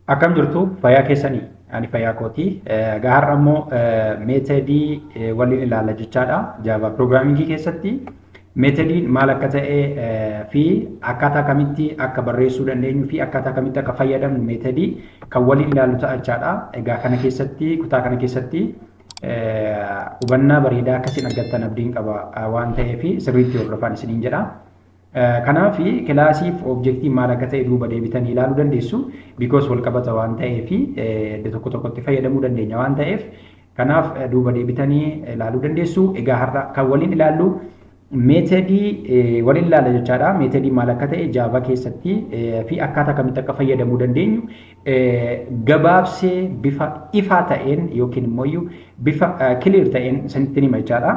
Akkam jirtu? Fayyaa keessanii? Ani fayyaa kooti. Egaa har'a immoo methodii waliin ilaalla jechaadha. Java programmingii keessatti methodiin maal akka ta'e fi akkaataa kamitti akka barreessuu dandeenyu fi akkaataa kamitti akka fayyadamnu methodii kan waliin ilaallu ta'a jechaadha. Egaa kana keessatti, kutaa kana keessatti hubannaa bareedaa akkasiin argattan abdiin qaba waan ta'eef sirriitti hordofaan isiniin jedha. Kanaaf classiif objectiin maal akka ta'e duuba deebitanii ilaaluu dandeessu. Because wal qabata waan ta'eef, iddoo tokko tokkotti fayyadamuu dandeenya waan ta'eef, kanaaf duuba deebitanii ilaaluu dandeessu. Egaa har'a kan waliin ilaallu methodii waliin ilaalla jechaadha. Methodii maal akka ta'e Java keessatti fi akkaataa kamitti akka fayyadamuu dandeenyu gabaabsee bifa ifaa ta'een yookiin immoo bifa clear ta'een isinitti hima jechaadha.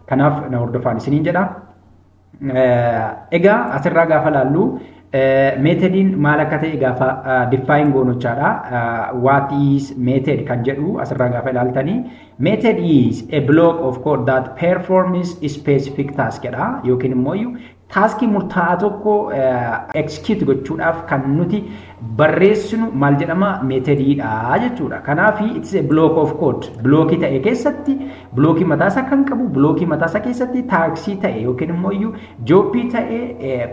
Kanaaf na hordofaan isiniin jedha. Egaa asirraa gaafa laallu, methodiin maal akka ta'e gaafa define goonu jechaadha. What is method kan jedhu asirraa gaafa ilaaltanii, method is a block of code that performs specific task jedha, yookiin immoo taskii murtaa'aa tokko execute gochuudhaaf kan nuti barreessinu maal jedhama? Methodiidha jechuudha. Kanaaf it's a block of code. Blockii ta'e keessatti, blockii mataasaa kan qabu, blockii mataasaa keessatti taskii ta'e yookiin immoo iyyuu jobii ta'e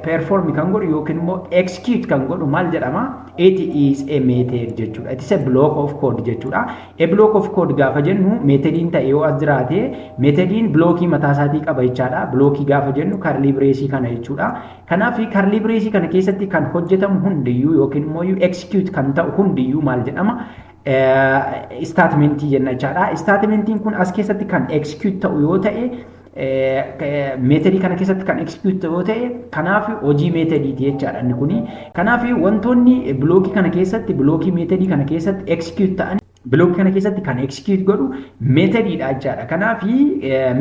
perform kan godhu yookiin immoo execute kan godhu maal jedhama? It is a method jechuudha. It is a block of code jechuudha. A block of code gaafa jennu, methodiin ta'e yoo as jiraate, methodiin blockii mataasaatii qaba jechaadha. Blockii gaafa jennu curly brace kana jechuudha. Kanaaf curly brace kana keessatti kan hojjetamu hundiyyuu yookiin immoo execute kan ta'u hundiyyuu maal jedhama? Statementii jenna jechaadha. Statementiin kun as keessatti kan execute ta'u yoo ta'e, methodii kana keessatti kan execute ta'u yoo ta'e, kanaaf hojii methodiiti jechaadha inni kuni. Kanaaf wantoonni blockii kana keessatti, blockii methodii kana keessatti execute ta'an, blockii kana keessatti kan execute godhu methodiidha jechaadha. Kanaaf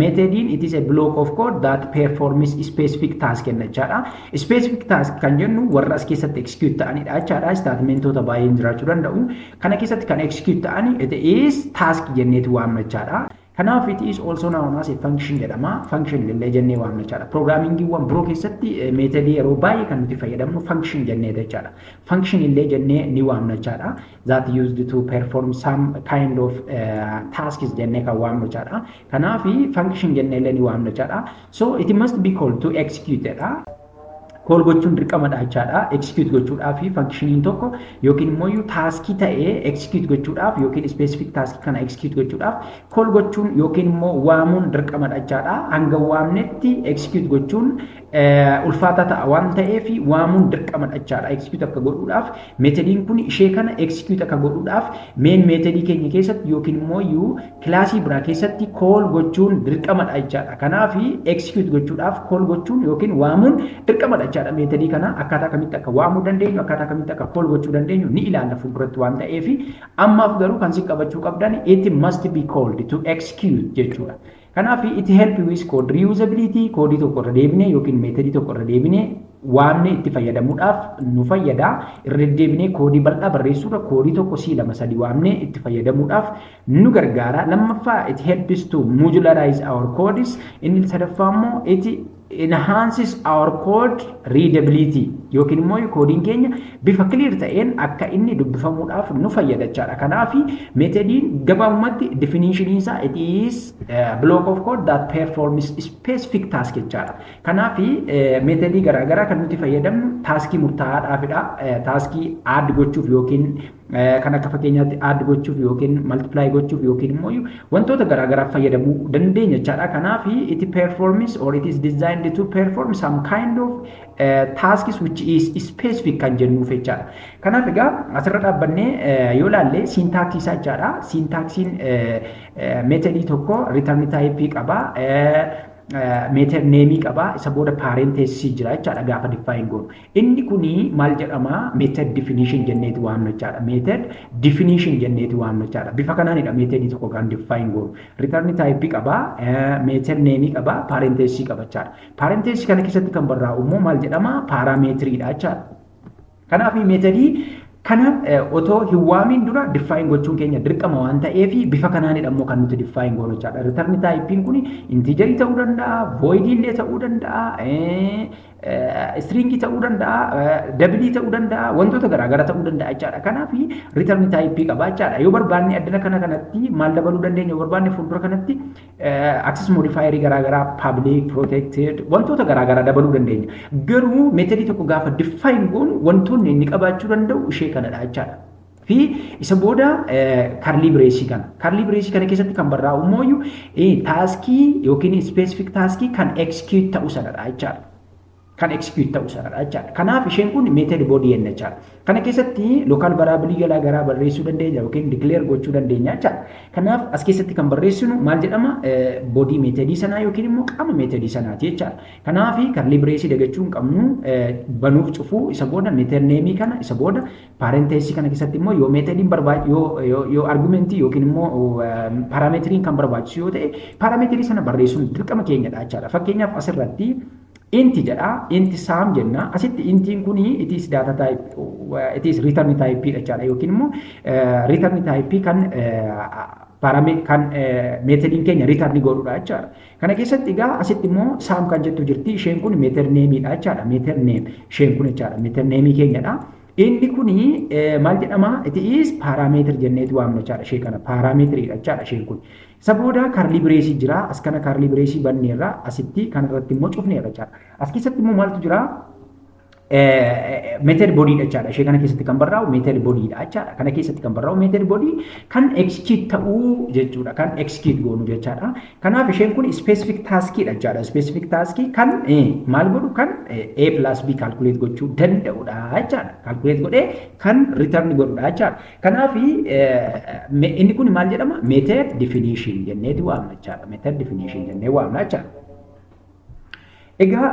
methodiin it is a block of code that performs specific task kenna jechaadha. Specific task kan jennu warra as keessatti execute ta'anidha jechaadha. Statementoota baay'een jiraachuu danda'u. Kana keessatti kan execute ta'ani it is task jenneeti waamna jechaadha. Kanaaf it is also known as a function jedhama. Function illee jennee waamna jechaadha. Programmingiiwwan biroo keessatti methodii yeroo baay'ee kan nuti fayyadamnu function jennee jechaadha. Function illee jennee ni waamna jechaadha. That used to perform some kind of tasks jennee kan waamnu jechaadha. Kanaaf function jennee illee ni waamna jechaadha. So it must be called to execute jedha. Call gochuun dirqamadha jechaadha. Execute gochuudhaaf functioniin tokko yookiin immoo taskii ta'ee execute gochuudhaaf yookiin specific taskii kana execute gochuudhaaf call gochuun yookiin immoo waamuun dirqamadha jechaadha. Hanga waamnetti execute gochuun ulfaataa ta'a waan ta'eef waamuun dirqamadha jechaadha. Execute akka godhuudhaaf, methodiin kun ishee kana execute akka godhuudhaaf, main methodii keenya keessatti yookiin immoo iyyuu classii biraa keessatti call gochuun dirqamadha jechaadha. Kanaaf execute gochuudhaaf call gochuun yookiin waamuun dirqamadha jechaadha. Methodii kana akkaataa kamitti akka waamuu dandeenyu, akkaataa kamitti akka call gochuu dandeenyu ni ilaalla fuulduratti waan ta'eef, ammaaf garuu kan si qabachuu qabdan it must be called to execute jechuudha. Kanaaf it help with code reusability. Koodii tokko irra deebinee yookiin methodii tokko irra deebinee waamne itti fayyadamuudhaaf nu fayyada. Irra deddeebinee koodii bal'aa barreessuudha, koodii tokko sii lama sadi waamnee itti fayyadamuudhaaf nu gargaara. Lammaffaa, it helps to modularize our codes. Inni sadaffaa immoo it enhances our code readability, yookiin immoo koodiin keenya bifa clear ta'een akka inni dubbifamuudhaaf nu fayyada jechaadha. Kanaaf methodiin gabaabumatti definition isaa it is block of code that performs specific task jechaadha. Kanaaf methodii garaagaraa kan nuti fayyadamnu taskii murtaa'aadhaafidha. Taskii add gochuuf yookiin kan akka fakkeenyaatti add gochuuf yookiin multiply gochuuf yookiin immoo wantoota garaagaraaf fayyadamuu dandeenya jechaadha. Kanaaf it performs or it is designed to perform some kind of tasks which is specific kan jennuuf jechaadha. Kanaaf egaa asirra dhaabbannee yoo ilaalle syntaxii isaa jechaadha. Syntaxiin methodii tokko return type qaba. Method nameii qaba, isa booda parenthesisii jira jechaadha gaafa define goonu. Inni kuni maal jedhama? Method definition jenneeti waamna jechaadha. Method definition jenneeti waamna jechaadha. Bifa kanaanidha methodii tokko kan define goonu. Return type qaba, method nameii qaba, parenthesisii qaba jechaadha. Parenthesisii kana keessatti kan barraa'u immoo maal jedhama? Parameteriidha jechaadha. Kanaaf methodii kana otoo hin waamiin dura define gochuun keenya dirqama waan ta'eef, bifa kanaanidha immoo kan nuti define goonu jechaadha. Return typein kun integerii ta'uu danda'a, void illee ta'uu danda'a, Stringii ta'uu danda'a, doubleii ta'uu danda'a, wantoota garaagaraa ta'uu danda'a jechaadha. Kanaaf return typeii qaba jechaadha. Yoo barbaanne addana kana kanatti maal dabaluu dandeenya? Yoo barbaanne fuuldura kanatti access modifierii garaagaraa, public, protected, wantoota garaagaraa dabaluu dandeenya. Garuu methodii tokko gaafa define goonu wantoonni inni qabaachuu danda'u ishee kanadha jechaadha. Fi isa booda curly braceii kana. Curly braceii kana keessatti kan barraa'u immoo taskii yookiin specific taskii kan execute ta'u sanadha jechaadha. Kan execute ta'u sanadha jechaadha. Kanaaf isheen kun method body jenna jechaadha. Kana keessatti local variable garaa garaa barreessuu dandeenya yookiin declare gochuu dandeenya jechaadha. Kanaaf as keessatti kan barreessinu maal jedhama? Body methodii sanaa yookiin immoo qaama methodii sanaati jechaadha. Kanaaf curly braceii dagachuu hin qabnu, banuuf cufuu, isa booda method nameii kana, isa booda parenthesisii kana keessatti immoo yoo methodiin barbaadu, yoo argumentii yookiin immoo parameteriin kan barbaachisu yoo ta'e, parameterii sana barreessuun dirqama keenyadha jechaadha. Fakkeenyaaf asirratti int jedha, int sum jenna. Asitti intiin kuni it is data type, it is return type jechaadha, yookiin immoo return type kan parame kan methodiin keenya return godhudha jechaadha. Kana keessatti egaa asitti immoo sum kan jettu jirti. Isheen kun method name dha jechaadha. Method name isheen kun jechaadha, method name keenyadha. Inni kuni maal jedhama? It is parameter jenneetu waamna jechaadha. Ishee kana parameteriidha jechaadha isheen kun. Isa booda curly braceii jira. As kana curly braceii banneerra, asitti kanarratti immoo cufneerra jechaadha. As keessatti immoo maaltu jira? Method body jechaadha. Ishee kana keessatti kan barraa'u method body dha jechaadha. Kana keessatti kan barraa'u method body kan execute ta'uu jechuudha. Kan execute goonu jechaadha. Kanaaf isheen kun specific task dha jechaadha. Specific task kan maal godhu? Kan A plus B calculate gochuu danda'udha jechaadha. Calculate godhee kan return godhudha jechaadha. Kanaaf inni kun maal jedhama? Method definition jenneeti waamna jechaadha. Method definition jennee waamna jechaadha. Egaa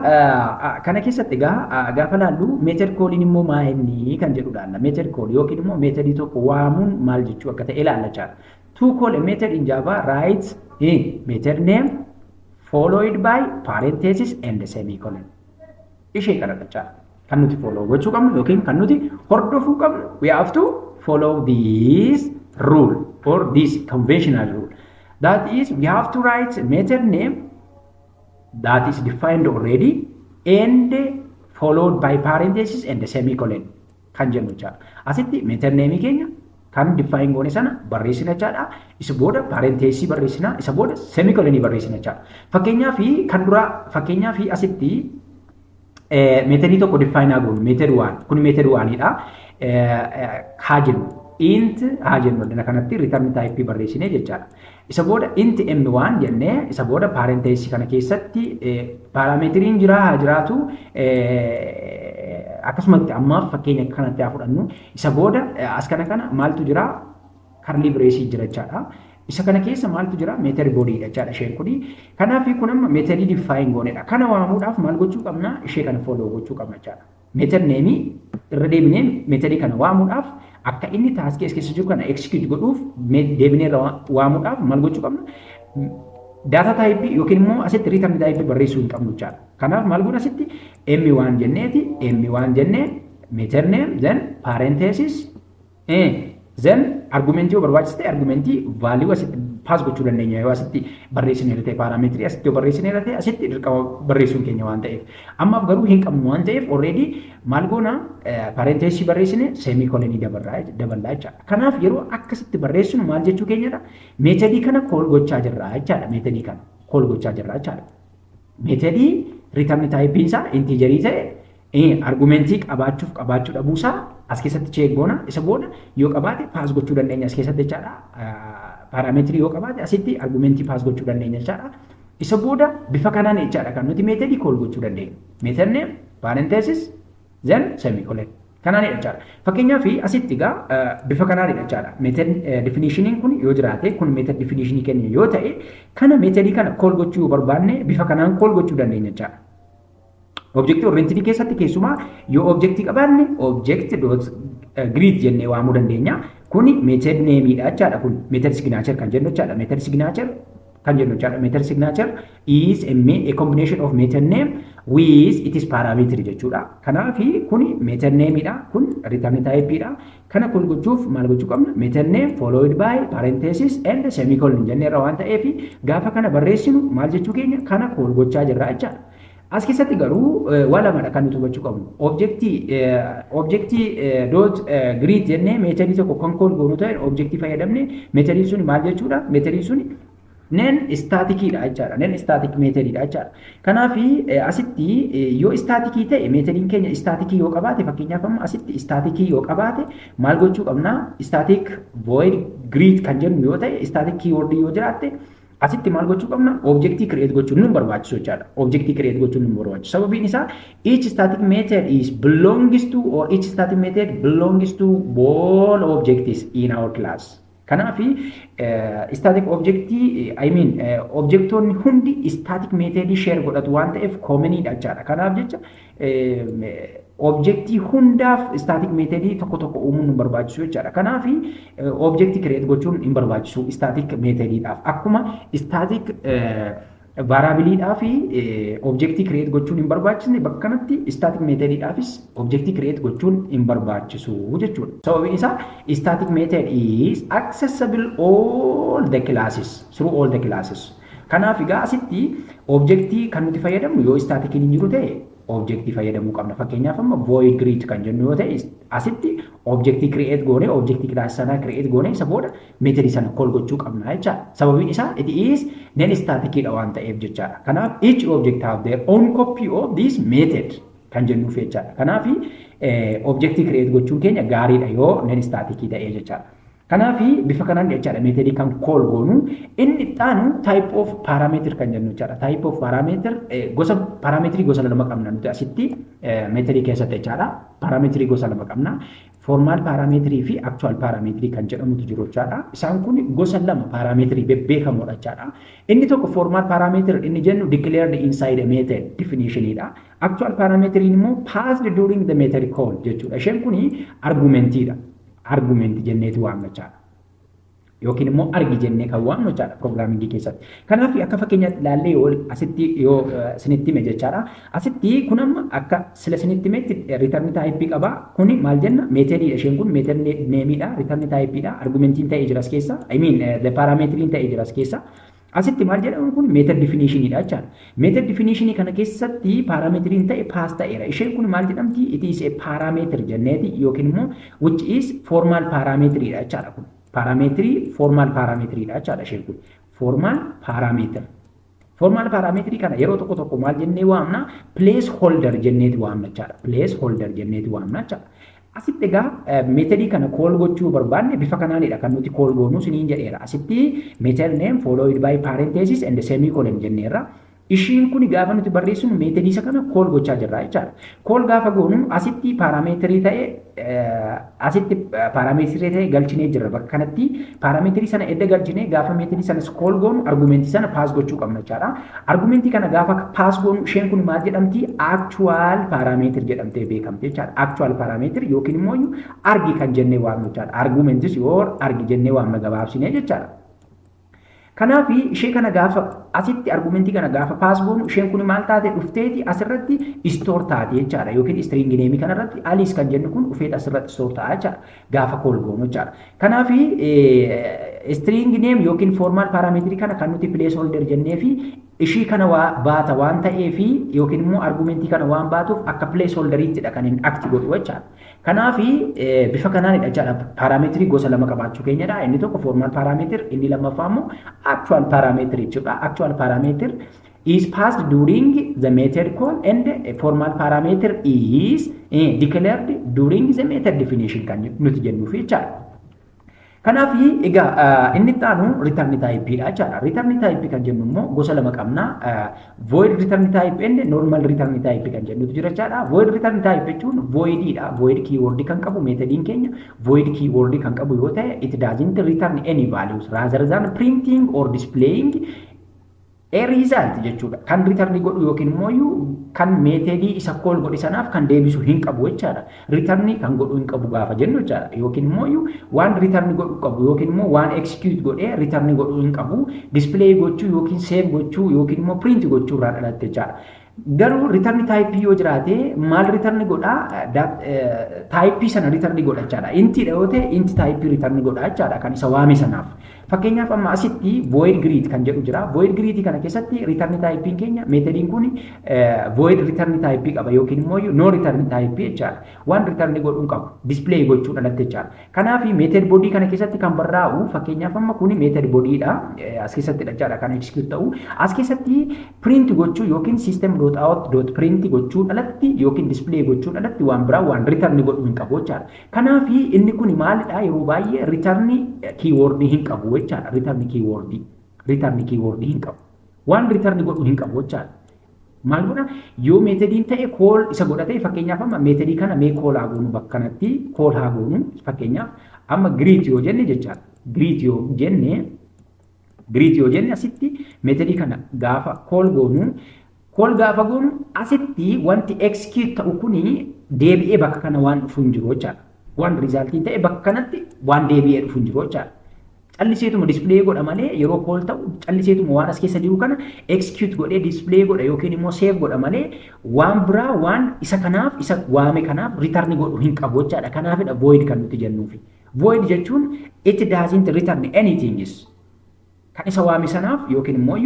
kana keessatti egaa gaafa laallu method calliin immoo maa inni kan jedhu ilaalla. Method call yookiin immoo methodii tokko waamuun maal jechuu akka ta'e ilaalla jechaadha. To call a method in Java, write method name followed by parenthesis and semicolon. Ishee kana jechaadha. Kan nuti follow gochuu qabnu yookiin kan nuti hordofuu qabnu, we have to follow this rule or this conventional rule. That is, we have to write method name that is defined already and followed by parenthesis and semicolon kan jennu jechaadha. Asitti method name keenya kan define goone sana barreessina jechaadha. Isa booda parenthesis barreessina, isa booda semicolon barreessina jechaadha. Fakkeenyaaf kan dura, fakkeenyaaf asitti methodii tokko define haa goonu, method 1 kun method 1dha. Haa jennu, int haa jennu, addana kanatti return type barreessine jechaadha. Isa booda int m1 jennee, isa booda parenthesis kana keessatti parameteriin jira haa jiraatu, akkasumatti ammaaf fakkeenya kanatti haa fudhannu. Isa booda as kana kana maaltu jira? Curly braceii jira jechaadha. Isa kana keessa maaltu jira? Method body jechaadha isheen kuni. Kanaaf kun amma methodii define goonedha. Kana waamuudhaaf maal gochuu qabna? Ishee kana follow gochuu qabna jechaadha. Method name irra deebinee methodii kana waamuudhaaf, akka inni taskii as keessa jiru kana execute godhuuf deebinee irra waamuudhaaf maal gochuu qabna? Data typeii yookiin immoo asitti return typeii barreessuu hin qabnu jechaadha. Kanaaf maal goona? Asitti M1 jenneeti, M1 jennee, method name, then parenthesis, then argumentii yoo barbaachise ta'e argumentii value asitti pass gochuu dandeenya. Yoo asitti barreessineera ta'e, parameterii asitti yoo barreessineera ta'e, asitti dirqama barreessuun keenya waan ta'eef. Ammaaf garuu hin qabnu waan ta'eef, already maal goona? Parenthesisii barreessine, semicolonii daballaa jechaadha. Kanaaf yeroo akkasitti barreessinu maal jechuu keenyadha? Methodii kana call gochaa jirra jechaadha. Methodii kana call gochaa jirra jechaadha. Methodii return typeiin isaa integerii ta'e argumentii qabaachuuf qabaachuu dhabuusaa as keessatti check goona. Isa booda yoo qabaate pass gochuu dandeenya as keessatti jechaadha. Parameterii yoo qabaate asitti argumentii pass gochuu dandeenya jechaadha. Isa booda bifa kanaan jechaadha kan nuti methodii call gochuu dandeenya. Method name, parenthesis, then semicolon. Kanaanidha jechaadha. Fakkeenyaaf asitti egaa bifa kanaanidha jechaadha. Method definitioniin kun yoo jiraate, kun method definitionii keenya yoo ta'e, kana methodii kana call gochuu yoo barbaanne bifa kanaan call gochuu dandeenya jechaadha. Object oriented keessatti keessumaa yoo objectii qabaanne, object dot greet jennee waamuu dandeenya. Kuni method nameidha jechaadha. Kun method signature kan jennu jechaadha. Method signature kan jennu jechaadha. Method signature is a combination of method name with its parameter jechuudha. Kanaaf kuni method nameidha. Kun return typeidha. Kana call gochuuf maal gochuu qabna? Method name followed by parenthesis and semicolon jenneerra waan ta'eef, gaafa kana barreessinu maal jechuu keenya? Kana call gochaa jirra jechaadha. As keessatti garuu waa lamadha kan nuti hubachuu qabnu. Objectii dot greet jennee methodii tokko kan call goonu ta'e, objectii fayyadamne, methodiin sun maal jechuudha? Methodiin sun non staticiidha jechaadha. Non static methodiidha jechaadha. Kanaaf asitti yoo staticii ta'e, methodiin keenya staticii yoo qabaate, fakkeenyaaf amma asitti staticii yoo qabaate, maal gochuu qabna? Static void greet kan jennu yoo ta'e, static keywordii yoo jiraatte, asitti maal gochuu qabna? Objectii create gochuun nu barbaachisu jechaadha. Objectii create gochuun nu barbaachisu. Sababiin isaa each static method is belongs to or each static method belongs to all objects in our class. Kanaaf static objectii, I mean, objectoonni hundi static methodii share godhatu waan ta'eef commoniidha jechaadha. Kanaaf jecha objectii hundaaf static methodii tokko tokko uumuun nu barbaachisu jechaadha. Kanaaf objectii create gochuun hin barbaachisu static methodiidhaaf. Akkuma static variableiidhaa fi objectii create gochuun hin barbaachisne, bakka kanatti static methodiidhaafis objectii create gochuun hin barbaachisu jechuudha. Sababiin isaa static method is accessible all the classes, through all the classes. Kanaaf egaa asitti objectii kan nuti fayyadamnu yoo staticiin hin jiru ta'e, objectii fayyadamuu qabna. Fakkeenyaaf amma void greet kan jennu yoo ta'e, asitti objectii create goone, objectii class sanaa create goone, isa booda methodii sana call gochuu qabna jechaadha. Sababiin isaa it is non staticiidha waan ta'eef jechaadha. Kanaaf each object have their own copy of this method kan jennuuf jechaadha. Kanaaf objectii create gochuun keenya gaariidha yoo non staticii ta'ee jechaadha. Kanaaf bifa kanaan jechaadha methodii kan call goonu. Inni ittaanu type of parameter kan jennu jechaadha. Type of parameter, gosa parameterii gosa lama qabna nuti asitti methodii keessatti jechaadha. Parameterii gosa lama qabna. Formal parameterii fi actual parameterii kan jedhamutu jiru jechaadha. Isaan kun gosa lama parameterii bebbeekamoodha jechaadha. Inni tokko formal parameter inni jennu declared inside a method definitionidha. Actual parameteriin immoo passed during the method call jechuudha. Isheen kuni argumentiidha. Argument jenneeti waamna jechaadha. Yookiin immoo arg jennee kan waamnu jechaadha programmingii keessatti. Kanaaf akka fakkeenyaatti ilaallee yoo asitti yoo isinitti hime jechaadha. Asitti kun amma akka sila isinitti himetti return type qaba. Kuni maal jenna? Methodiidha, isheen kun method nameiidha. Return typeiidha. Argumentiin ta'ee jira as keessa. I mean, the parameteriin ta'ee jira as keessa. Asitti maal jedhamu? Kun method definitioniidha jechaadha. Method definitionii kana keessatti parameteriin ta'e pass ta'eera. Isheen kun maal jedhamti? It is a parameter jenneeti yookiin immoo which is formal parameteriidha jechaadha kun. Parameterii, formal parameteriidha jechaadha isheen kun. Formal parameter. Formal parameterii kana yeroo tokko tokko maal jennee waamna? Place holder jenneeti waamna jechaadha. Place holder jenneeti waamna jechaadha. Asitti egaa methodii kana call gochuu barbaanne, bifa kanaanidha kan nuti call goonu siniin jedheera. Asitti method name followed by parenthesis and semicolon jenneerra. Ishiin kun gaafa nuti barreessinu methodii isa kana call gochaa jirra jechaadha. Call gaafa goonu asitti parameterii ta'e, asitti parameterii ta'e galchinee jirra. Bakka kanatti parameterii sana edda galchinee, gaafa methodii sanas call goonu argumentii sana pass gochuu qabna jechaadha. Argumentii kana gaafa pass goonu isheen kun maal jedhamti? Actual parameter jedhamtee beekamti jechaadha. Actual parameter yookiin immoo arg kan jennee waamnu jechaadha. Argumentis yoo arg jennee waamna gabaabsinee jechaadha. Kanaaf ishee kana gaafa asitti argumentii kana gaafa pass goonu, isheen kun maal taate? Dhufteeti asirratti store taate jechaadha. Yookiin string nameii kanarratti Alice kan jennu kun dhufeet asirratti store ta'a jechaadha. Gaafa call goonu jechaadha. Kanaaf string name yookiin formal parameterii kana kan nuti place holder jennee fi ishii kana waa baata waan ta'eefi yookiin immoo argumentii kana waan baatuuf akka place holderiittidha kan inni act godhu jechaadha. Kanaaf bifa kanaanidha jechaadha, parameterii gosa lama qabaachuu keenyadha. Inni tokko formal parameter, inni lammaffaa immoo actual parameter jechuudha. Actual parameter is passed during the method call and a formal parameter is declared during the method definition kan nuti jennuuf jechaadha. Kanaaf egaa inni itti aanu return type dha jechaadha. Return type kan jennu immoo gosa lama qabna. Void return type and normal return type kan jennutu jira jechaadha. Void return type jechuun voididha. Void keyword kan qabu, methodiin keenya void keyword kan qabu yoo ta'e, it doesn't return any values rather than printing or displaying a result jechuudha. Kan return godhu yookiin immoo kan methodii isa call godhe sanaaf kan deebisu hin qabu jechaadha. Return kan godhu hin qabu gaafa jennu jechaadha. Yookiin immoo waan return godhu qabu yookiin immoo waan execute godhee return godhuu hin qabu. Display gochuu yookiin save gochuu yookiin immoo print gochuu irraa dhalatte jechaadha. Garuu return type yoo jiraate maal return godhaa? Type sana return godha jechaadha. Intiidha yoo ta'e, int type return godha jechaadha kan isa waame sanaaf. Fakkeenyaaf amma asitti void greet kan jedhu jira. Void greet kana keessatti return type keenya methodiin kun void return type qaba yookiin immoo no return type jechaadha. Waan return godhuu hin qabu, display gochuu alatti jechaadha. Kanaaf method body kana keessatti kan barraa'u, fakkeenyaaf amma kun method body dha, as keessatti jechaadha kan execute ta'u. As keessatti print gochuu yookiin system.out.print gochuu alatti yookiin display gochuu alatti waan biraa waan return godhuu hin qabu jechaadha. Kanaaf inni kun maalidha? Yeroo baay'ee return keyword hin qabu jechaadha. Return keyword hin qabu. Waan return godhu hin qabu jechaadha. Maal godha? Yoo methodiin ta'e call isa godhate, fakkeenyaaf amma methodii kana mee call haa goonu, bakka kanatti call haa goonu. Fakkeenyaaf amma greet yoo jenne jechaadha. Greet yoo jenne asitti methodii kana gaafa call goonu, call gaafa goonu asitti wanti execute ta'u kuni deebi'ee bakka kana waan dhufu hin jiru jechaadha. Waan resultiin ta'e bakka kanatti waan deebi'ee dhufu hin jiru jechaadha. Calliseetuma display godha malee, yeroo call ta'u calliseetuma waan as keessa jiru kana execute godhee display godha yookiin immoo save godha malee waan biraa waan isa kanaaf, isa waame kanaaf return godhu hin qabu jechaadha. Kanaafidha void kan nuti jennuufi. Void jechuun it doesn't return anything is. Kan isa waame sanaaf yookiin immoo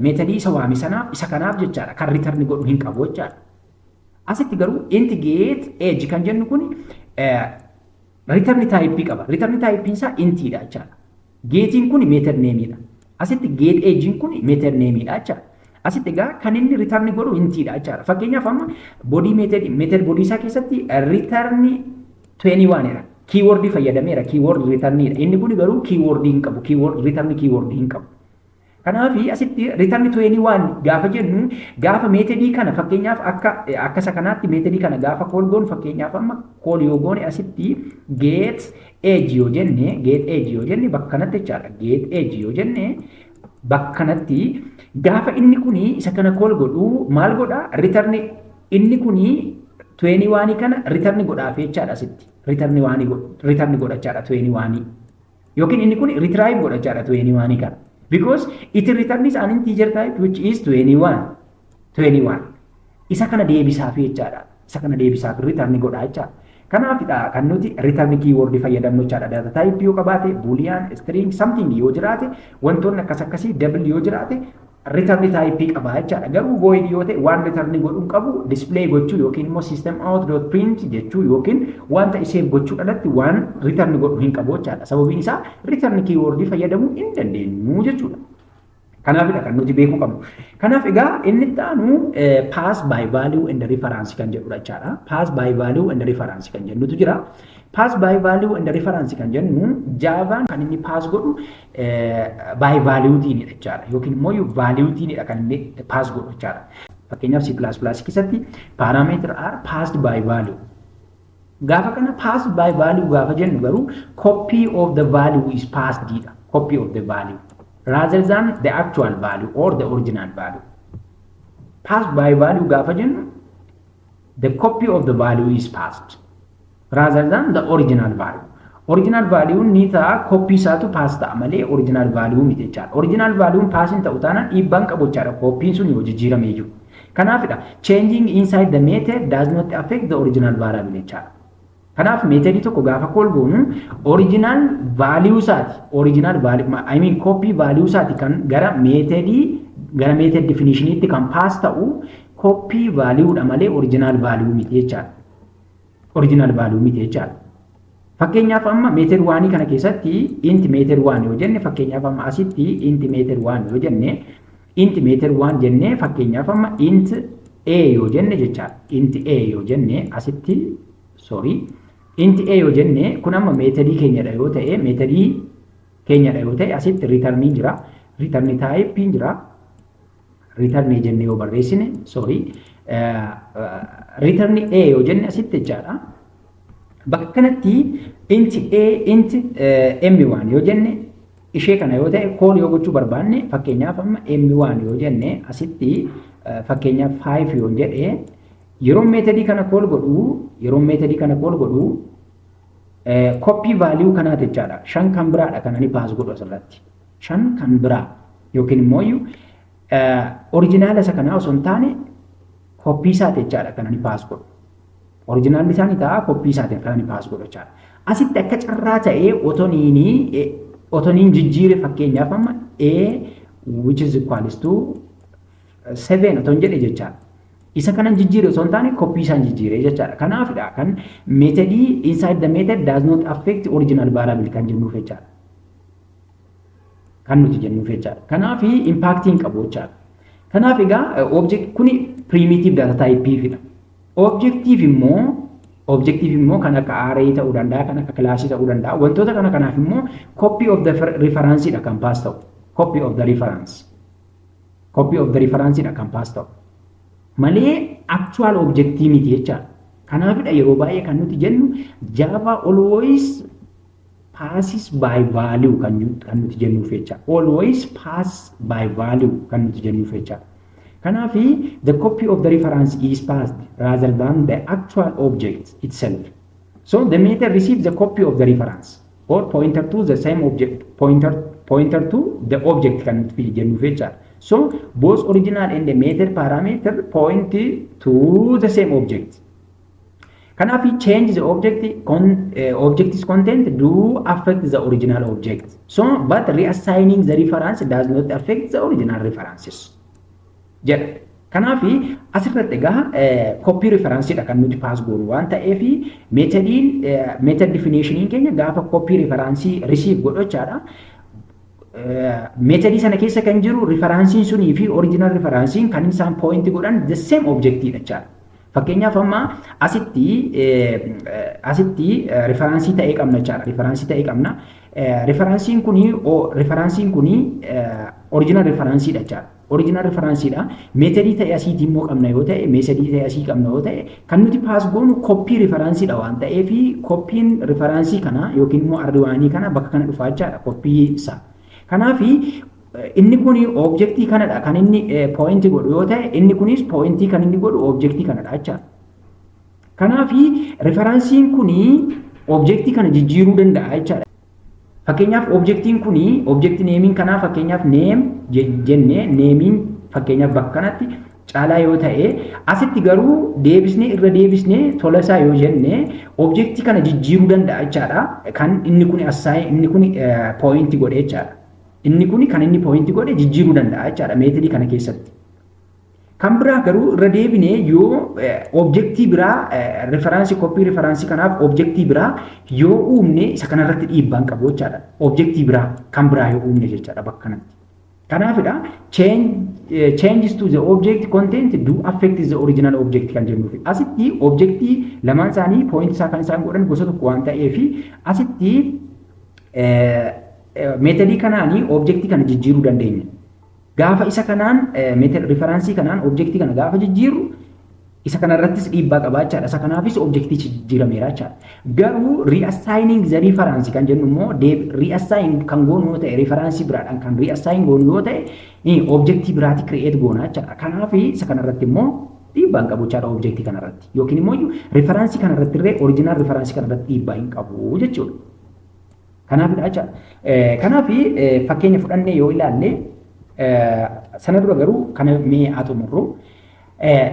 methodii isa waame sanaaf, isa kanaaf jechaadha, kan return godhu hin qabu jechaadha. Asitti garuu int get age kan jennu kun return type qaba. Return type isaa intiidha jechaadha. Getiin kun method nameidha. Asitti get agein kun method nameidha jechaadha. Asitti egaa kan inni return godhu intiidha jechaadha. Fakkeenyaaf amma body method body isaa keessatti return 21 dha. Keyword fayyadameera. Keyword returnidha. Inni kun garuu keyword hin qabu. Keyword return keyword hin qabu. Kanaaf asitti return 21 gaafa jennu, gaafa methodii kana fakkeenyaaf akka isa kanaatti methodii kana gaafa call goonu, fakkeenyaaf amma call yoo goone, asitti get age yoo jenne, get age yoo jenne bakka kanatti jechaadha. Get age yoo jenne bakka kanatti gaafa inni kuni isa kana call godhu maal godha? Return inni kuni 21 kana return godhaaf jechaadha asitti. Return waan return godha jechaadha 21. Yookiin inni kun retrieve godha jechaadha 21 kana. Because it returns an integer type which is 21. 21. Isa kana deebisaaf jechaadha. Isa kana deebisaaf return godha jechaadha. Kanaafidha kan nuti return keyword fayyadamnu jechaadha. Data type yoo qabaate, boolean, string, something yoo jiraate, wantoonni akkas akkasii, double yoo jiraate, return type qaba jechaadha. Garuu void yoo ta'e waan return godhuu qabu display gochuu yookiin immoo system out dot print jechuu yookiin wanta save gochuu alatti waan return godhu hin qabu jechaadha. Sababiin isaa return keyword fayyadamuu hin dandeenyu jechuudha. Kanaafidha kan nuti beekuu qabnu. Kanaaf egaa inni itti aanu pass by value and reference kan jedhudha jechaadha. Pass by value and reference kan jennutu jira. Pass by value and reference kan jennu, Javaan kan inni pass godhu by value'tiinidha jechaadha. Yookiin immoo value'tiinidha kan inni pass godhu jechaadha. Fakkeenyaaf C++ keessatti parameter are passed by value. Gaafa kana pass by value gaafa jennu garuu copy of the value is passed dha. Copy of the value rather than the actual value or the original value. Pass by value gaafa jennu the copy of the value is passed rather than the original value. Original value ni ta'a, copy isaatu pass ta'a malee original value miti jechaadha. Original value pass hin ta'u taanaan dhiibbaan qabu jechaadha. Copyiin sun yoo jijjiiramee jiru. Kanaafidha changing inside the method does not affect the original variable jechaadha. Kanaaf methodii tokko gaafa call goonu original value isaati, original value, I mean copy value isaati kan gara methodii, gara method definitioniitti kan pass ta'u copy value dha malee original value miti jechaadha. Original value miti jechaadha. Fakkeenyaaf amma method oneii kana keessatti int method one yoo jenne, fakkeenyaaf amma asitti int method one yoo jenne, int method one jenne, fakkeenyaaf amma int a yoo jenne jechaadha. Int a yoo jenne asitti, sorry, int a yoo jenne, kun amma methodii keenyadha yoo ta'e, methodii keenyadha yoo ta'e, asitti returniin jira, return typeiin jira. Return jenne yoo barreessine, sorry, return a yoo jenne asitti jechaadha. Bakka kanatti int a int m1 yoo jenne, ishee kana yoo ta'e, call yoo gochuu barbaanne, fakkeenyaaf amma m1 yoo jenne asitti, fakkeenyaaf 5 yoo jedhe, yeroo methodii kana call godhu, yeroo methodii kana call godhu copy value kanaati jechaadha. Shan kan biraadha kan ani pass godhu asirratti. Shan kan biraa yookiin immoo originala isa kanaa osoo hin taane copy isaati jechaadha kan ani pass godhu. Originalli isaanii ta'a, copy isaatiin kan ani pass godhu jechaadha. Asitti akka carraa ta'ee otoo niinii Otoniin jijjiire, fakkeenyaaf amma A which is equals to 7 oton jedhe jechaadha. Isa kanan jijjiire osoo hin taane copy isaan jijjiire jechaadha. Kanaafidha kan methodii inside the method does not affect original variable kan jennuuf jechaadha. Kan nuti jennuuf jechaadha. Kanaaf impact hin qabu jechaadha. Kanaaf egaa object kuni primitive data type fidha. Objectiif immoo kan akka array ta'uu danda'a, kan akka classii ta'uu danda'a. Wantoota kana kanaaf immoo copy of the reference dha kan pass ta'u. Copy of the reference. Copy of the reference dha kan pass ta'u. Malee actual objectii miti jechaadha. Kanaafidha yeroo baay'ee kan nuti jennu Java always passes by value kan nuti jennuuf jecha. Always pass by value kan nuti jennuuf jecha. Kanaafi the copy of the reference is passed rather than the actual object itself. So the method receives the copy of the reference or pointer to the same object, pointer to the object kan nuti jennuuf jechaadha. So both original and the method parameter point to the same object. Kanaaf change the object object's content do affect the original object. So but reassigning the reference does not affect the original references jedha. Kanaaf asirratti egaa copy referenceedha kan nuti pass goonu waan ta'eef, methodiin method definitioniin keenya gaafa copy reference receive godhu jechaadha. Methodii sana keessa kan jiru referenceiin sunii fi original referenceiin kan isaan point godhan the same objectiidha jechaadha. Fakkeenyaaf amma asitti referenceii ta'ee qabna jechaadha. Referenceii ta'ee qabna. Referenceiin kuni original referenceiidha jechaadha. Original referenceiidha. Methodii ta'e asiitii immoo qabna yoo ta'e, methodii ta'e asii qabna yoo ta'e, kan nuti pass goonu copy referenceiidha waan ta'eef, copyn referenceii kana yookiin immoo R oneii kana bakka kana dhufaa jechaadha, copy isaa. Kanaafi inni kun objectii kanadha kan inni point godhu yoo ta'e, inni kunis pointii kan inni godhu objectii kanadha jechaadha. Kanaafi referenceiin kuni objectii kana jijjiiruu danda'a jechaadha. Fakkeenyaaf objectiin kuni objectii nameiin kanaa, fakkeenyaaf name jennee, nameiin fakkeenyaaf bakka kanatti Caalaa yoo ta'e, asitti garuu deebisnee irra deebisnee Tolasaa yoo jenne, objectii kana jijjiiruu danda'a jechaadha. Kan inni kun assign, inni kun point godhe jechaadha. Inni kun kan inni point godhe jijjiiruu danda'a jechaadha methodii kana keessatti. Kan biraa garuu irra deebinee yoo objectii biraa referenceii, copy referenceii kanaaf objectii biraa yoo uumne, isa kanarratti dhiibbaan qabu jechaadha. Objectii biraa kan biraa yoo uumne jechaadha bakka kanatti. Kanaafidha changes to the object content do affect the original object kan jennuuf. Asitti objectii lamaan isaanii point isaa kan isaan godhan gosa tokko waan ta'eef, asitti methodii kanaanii objectii kana jijjiiruu dandeenya. Gaafa isa kanaan method referenceii kanaan objectii kana gaafa jijjiirru, isa kanarrattis dhiibbaa qabaa jechaadha. Isa kanaafis objectichi jijjiirameera jechaadha. Garuu reassigning the reference kan jennu immoo, reassign kan goonu yoo ta'e, referenceii biraadhaan kan reassign goonu yoo ta'e, objectii biraati create goona jechaadha. Kanaaf isa kanarratti immoo dhiibbaa hin qabu jechaadha objectii kanarratti. Yookiin immoo referenceii kanarratti illee, original referenceii kanarratti dhiibbaa hin qabu jechuudha. Kanaafidha jechaadha. Kanaaf fakkeenya fudhannee yoo ilaalle, sana dura garuu kana mee haa xumurru.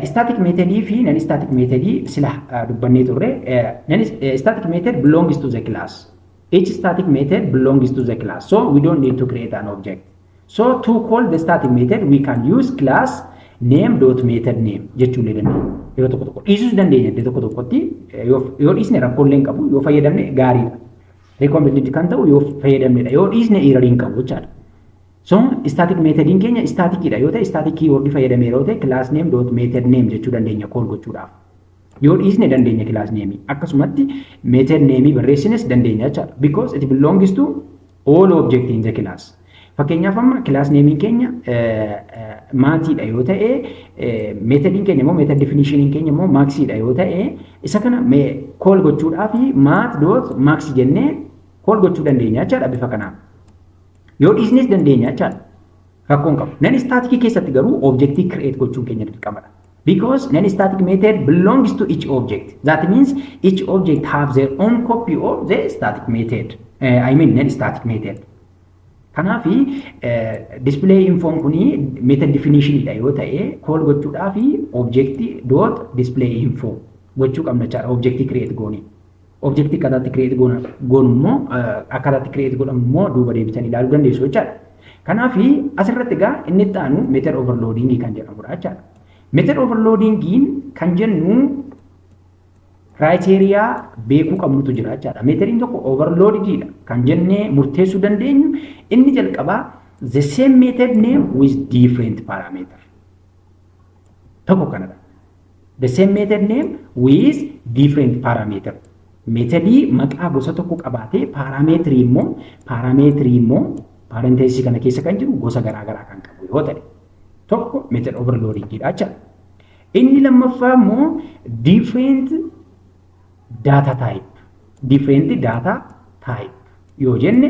Static methodii fi non static methodii sila dubbannee turre. Static method belongs to the class. Each static method belongs to the class. So we don't need to create an object. So to call the static method, we can use class name dot method name jechuu illee dandeenya. Yeroo tokko tokko dhiisuus dandeenya. Iddoo tokko tokkotti yoo dhiisne rakkoolee hin qabu, yoo fayyadamne gaariidha. Recommended kan ta'u yoo fayyadamnedha. Yoo dhiisne error hin qabu jechaadha. So static methodiin keenya staticidha yoo ta'e, static keyword fayyadamee yeroo ta'e, class name dot method name jechuu dandeenya call gochuudhaaf. Yoo dhiisne dandeenya class name, akkasumatti method name barreessines dandeenya jechaadha. Because it belongs to all object in the class. Fakkeenyaaf amma class nameiin keenya mathiidha yoo ta'e, methodiin keenya immoo, method definitioniin keenya immoo maxidha yoo ta'e, isa kana call gochuudhaaf math dot max jennee call gochuu dandeenya jechaadha bifa kanaan. Yoo dhiisnes dandeenya jechaadha. Rakkoon qabu. Non staticii keessatti garuu objectii create gochuun keenya dirqamadha. Because non-static method belongs to each object. That means each object have their own copy of the static method. I mean non-static method. Kanaafi display infoon kuni method definition dha yoo ta'e, call gochuudhaafi object dot display info gochuu qabna jechaadha, objectii create goone. Objectii akkaataatti create goonu immoo, akkaataatti create godhamu immoo duuba deebitanii ilaaluu dandeessu jechaadha. Kanaaf asirratti egaa inni itti aanu method overloading kan jedhamudha jechaadha. Method overloadingiin kan jennu criteria beekuu qabnutu jira jechaadha. Methodiin tokko overloadedidha kan jennee murteessuu dandeenyu inni jalqabaa the same method name with different parameter. Tokko kanadha. The same method name with different parameter. Methodii maqaa gosa tokko qabaatee parameterii immoo parenthesisii kana keessa kan jiru gosa garaa garaa kan qabu yoo ta'e, tokko method overloadingidha jechaadha. Inni lammaffaa immoo different data type. Different data type yoo jenne,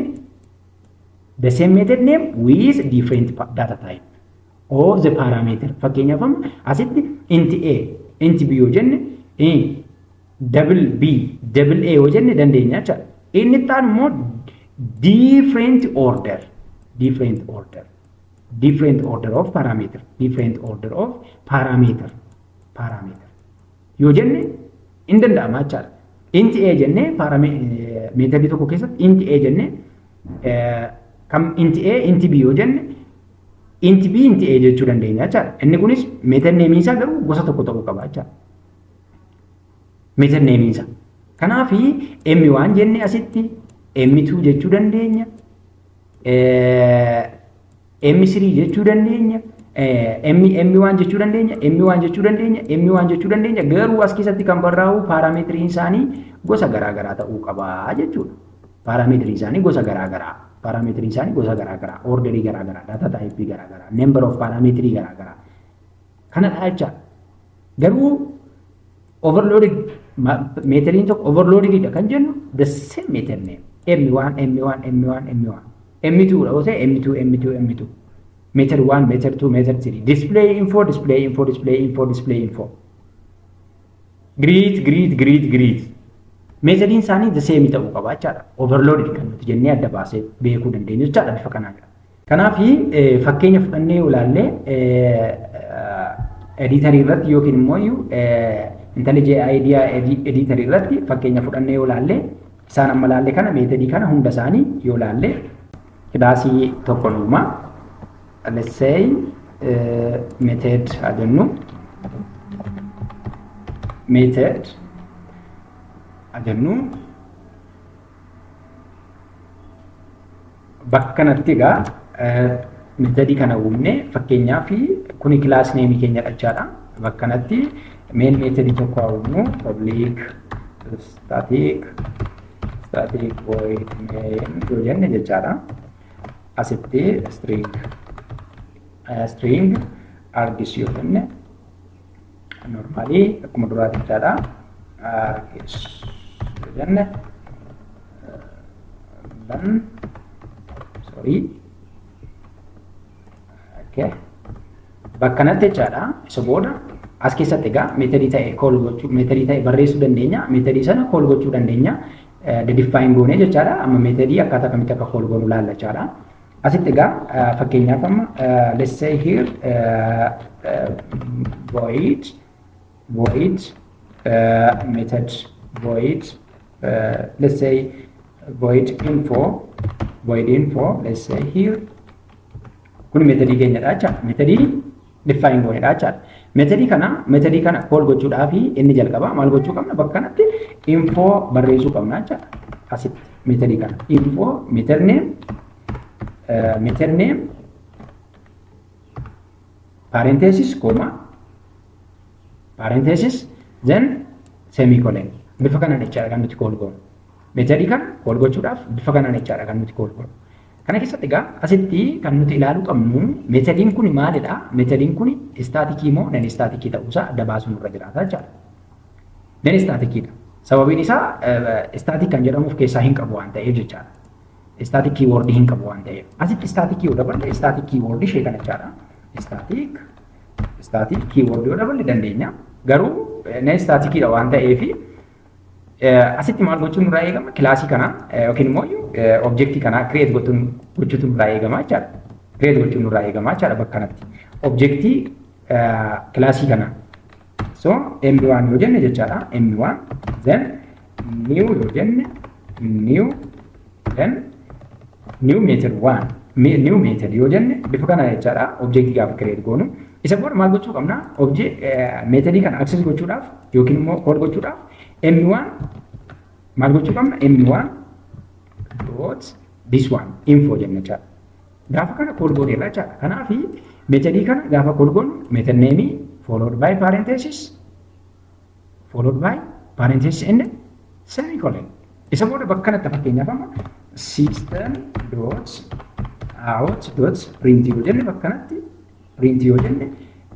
the same method name with different data type of the parameter. Fakkeenyaaf, amma asitti int a, int b yoo jenne, double b, double a yoo jenne dandeenya jechaadha. Inni itti aanu immoo different order, different order, different order of parameter, different order of parameter yoo jenne hin danda'ama jechaadha. Int a jennee, methodii tokko keessatti int a jennee, kam int a, int b yoo jenne, int b, int a jechuu dandeenya jechaadha. Inni kunis method nameii isaa garuu gosa tokko ta'uu qaba jechaadha. Method nameii isaa. Kanaaf m1 jenne asitti m2 jechuu dandeenya. M3 jechuu dandeenya. M M1 jechuu dandeenya, M1 jechuu dandeenya, M1 jechuu dandeenya. Garuu as keessatti kan barraa'u parameteriin isaanii gosa garaa garaa ta'uu qaba jechuudha. Parameteriin isaanii gosa garaa garaa. Parameteriin isaanii gosa garaa garaa, orderii garaa garaa, data typeii garaa garaa, number of parameterii garaa garaa. Kanadha jecha. Garuu overloaded methodiin tokko overloadedidha kan jennu the same method name M1 M1 M1 M1 M2 dha yoo ta'e, M2 M2 M2, method 1, method 2, method 3, display info, display info, display info, display info, greet, greet, greet, greet. Methodiin isaanii the same ta'uu qaba jechaadha. Overloaded kan nuti jennee adda baasee beekuu dandeenyu jechaadha bifa kanaan. Kanaaf fakkeenya fudhannee ilaalle, editorii irratti yookiin immoo IntelliJ IDEA editorii irratti fakkeenya fudhannee yoo ilaalle, isaan amma ilaalle kana, methodii kana hunda isaanii yoo ilaalle, classii tokko nuuma, let's say method haa jennu, method haa jennu. Bakka kanatti egaa methodii kana uumne. Fakkeenyaaf, kuni class nameii keenya jechaadha. Bakka kanatti main methodii tokko haa uumnu. Public static void main yoo jenne jechaadha. Asitti string args yoo jenne, normally akkuma duraati jechaadha. Args yoo jenne, then, sorry, okay, bakka kanatti jechaadha. Isa booda as keessatti egaa methodii ta'e call gochuu, methodii ta'e barreessuu dandeenya, methodii sana call gochuu dandeenya, define goonee jechaadha. Amma methodii akkaataa kamitti akka call goonu laalla jechaadha. Asitti egaa fakkeenyaaf amma, let's say here, void method void, let's say void info, void info, let's say here. Kun methodii keenyadha jecha, methodii define goonedha jechaadha. Methodii kana call gochuudhaaf inni jalqaba maal gochuu qabna? Bakka kanatti info barreessuu qabna jechaadha. Asitti methodii kana info, method name, parenthesis, comma, parenthesis, then semicolon. Bifa kanaan jechaadha kan nuti call goonu. Methodii kana call gochuudhaaf bifa kanaan jechaadha kan nuti call goonu. Kana keessatti egaa asitti kan nuti ilaaluu qabnu, methodiin kun maalidha? Methodiin kun staticii moo non staticii ta'uusaa adda baasuun nurra jiraata jechaadha. Non staticiidha. Sababiin isaa static kan jedhamuuf keessaa hin qabu waan ta'eef jechaadha. Static keywordii hin qabu waan ta'eef. Asitti staticii yoo daballe, static keywordii ishee kana jechaadha. Static keywordii yoo daballe dandeenya. Garuu non staticiidha waan ta'eef, asitti maal gochuun nurraa eegama? Classii kana yookiin immoo objectii kana create gochuutu nurraa eegama jechaadha. Create gochuun nurraa eegama jechaadha bakka kanatti. Objectii classii kana. So M1 yoo jenne jechaadha. M1, then New yoo jenne, new, then new method one, new method yoo jenne bifa kana jechaadha. Object gaafa create goonu isa booda maal gochuu qabna? Object methodii kana access gochuudhaaf yookiin immoo call gochuudhaaf m1 maal gochuu qabna? M1 dot this one info jenna jechaadha. Gaafa kana call gooneerra jechaadha. Kanaaf methodii kana gaafa call goonu method name followed by parenthesis and semicolon. Isa booda bakka kanatti fakkeenyaaf amma system dot out dot print yoo jenne, bakka kanatti print yoo jenne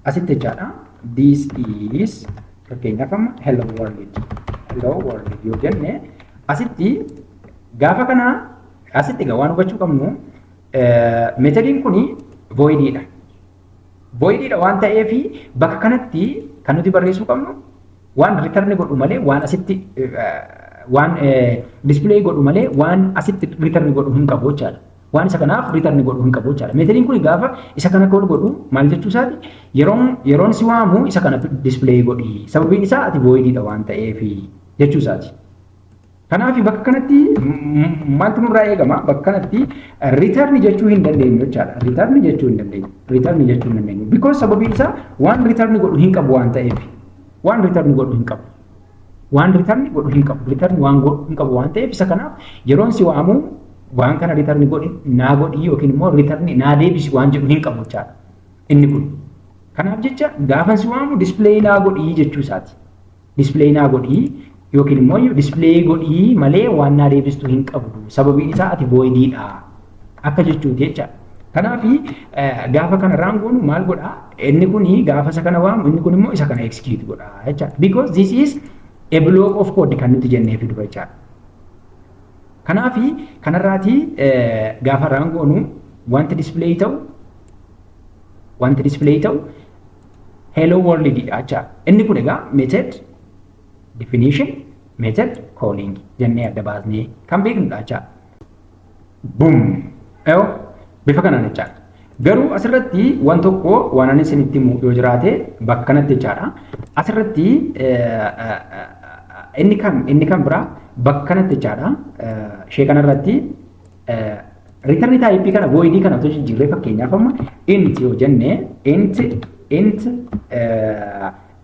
asitti jechaadha. This is fakkeenyaaf amma hello world, hello world yoo jenne, asitti gaafa kana asitti egaa waan hubachuu qabnu methodiin kuni voidiidha. Voidiidha waan ta'eef bakka kanatti kan nuti barreessuu qabnu waan return godhu malee, waan asitti waan display godhu malee, waan asitti return godhu hin qabu jechaadha. Waan isa kanaaf return godhu hin qabu jechaadha. Methodiin kun gaafa isa kana call godhu maal jechuu isaati? Yeroon si waamu isa kana display godhi. Sababiin isaa ati voidiidha waan ta'eef jechuu isaati. Kanaaf bakka kanatti maaltu nurraa eegama? Bakka kanatti return jechuu hin dandeenyu jechaadha. Return jechuu hin dandeenyu. Return jechuu hin dandeenyu. Because sababiin isaa waan return godhu hin qabu waan ta'eef. Waan return godhu hin qabu. Waan return godhu hin qabu. Return waan godhu hin qabu waan ta'eef isa kanaaf yeroon si waamu waan kana return godhi naa godhi yookiin immoo return naa deebisi waan jedhu hin qabu jechaadha. Inni kun. Kanaaf jecha gaafa si waamu display naa godhi jechuu isaati. Display naa godhi yookiin immoo display godhii malee waan naa deebistu hin qabdu. Sababiin isaa ati voidiidha. Akka jechuuti jechaadha. Kanaaf gaafa kana run goonu maal godhaa? Inni kun gaafa isa kana waamu inni kun immoo isa kana execute godha jechaadha. Because this is a block of code kan nuti jennee fi dura jechaadha. Kanaaf kanarraati gaafa run goonu wanti display ta'u hello world dha jechaadha. Inni kun egaa method definition, method calling jennee adda baasnee kan beeknudha jechaadha. Boom! Eeyyoo, bifa kanaan jechaadha. Garuu asirratti waan tokko waan ani isinitti himu yoo jiraate bakka kanatti jechaadha. Asirratti inni kan biraa bakka kanatti jechaadha. Ishee kanarratti return type kana void kana otoo jijjiirree, fakkeenyaaf amma int yoo jenne,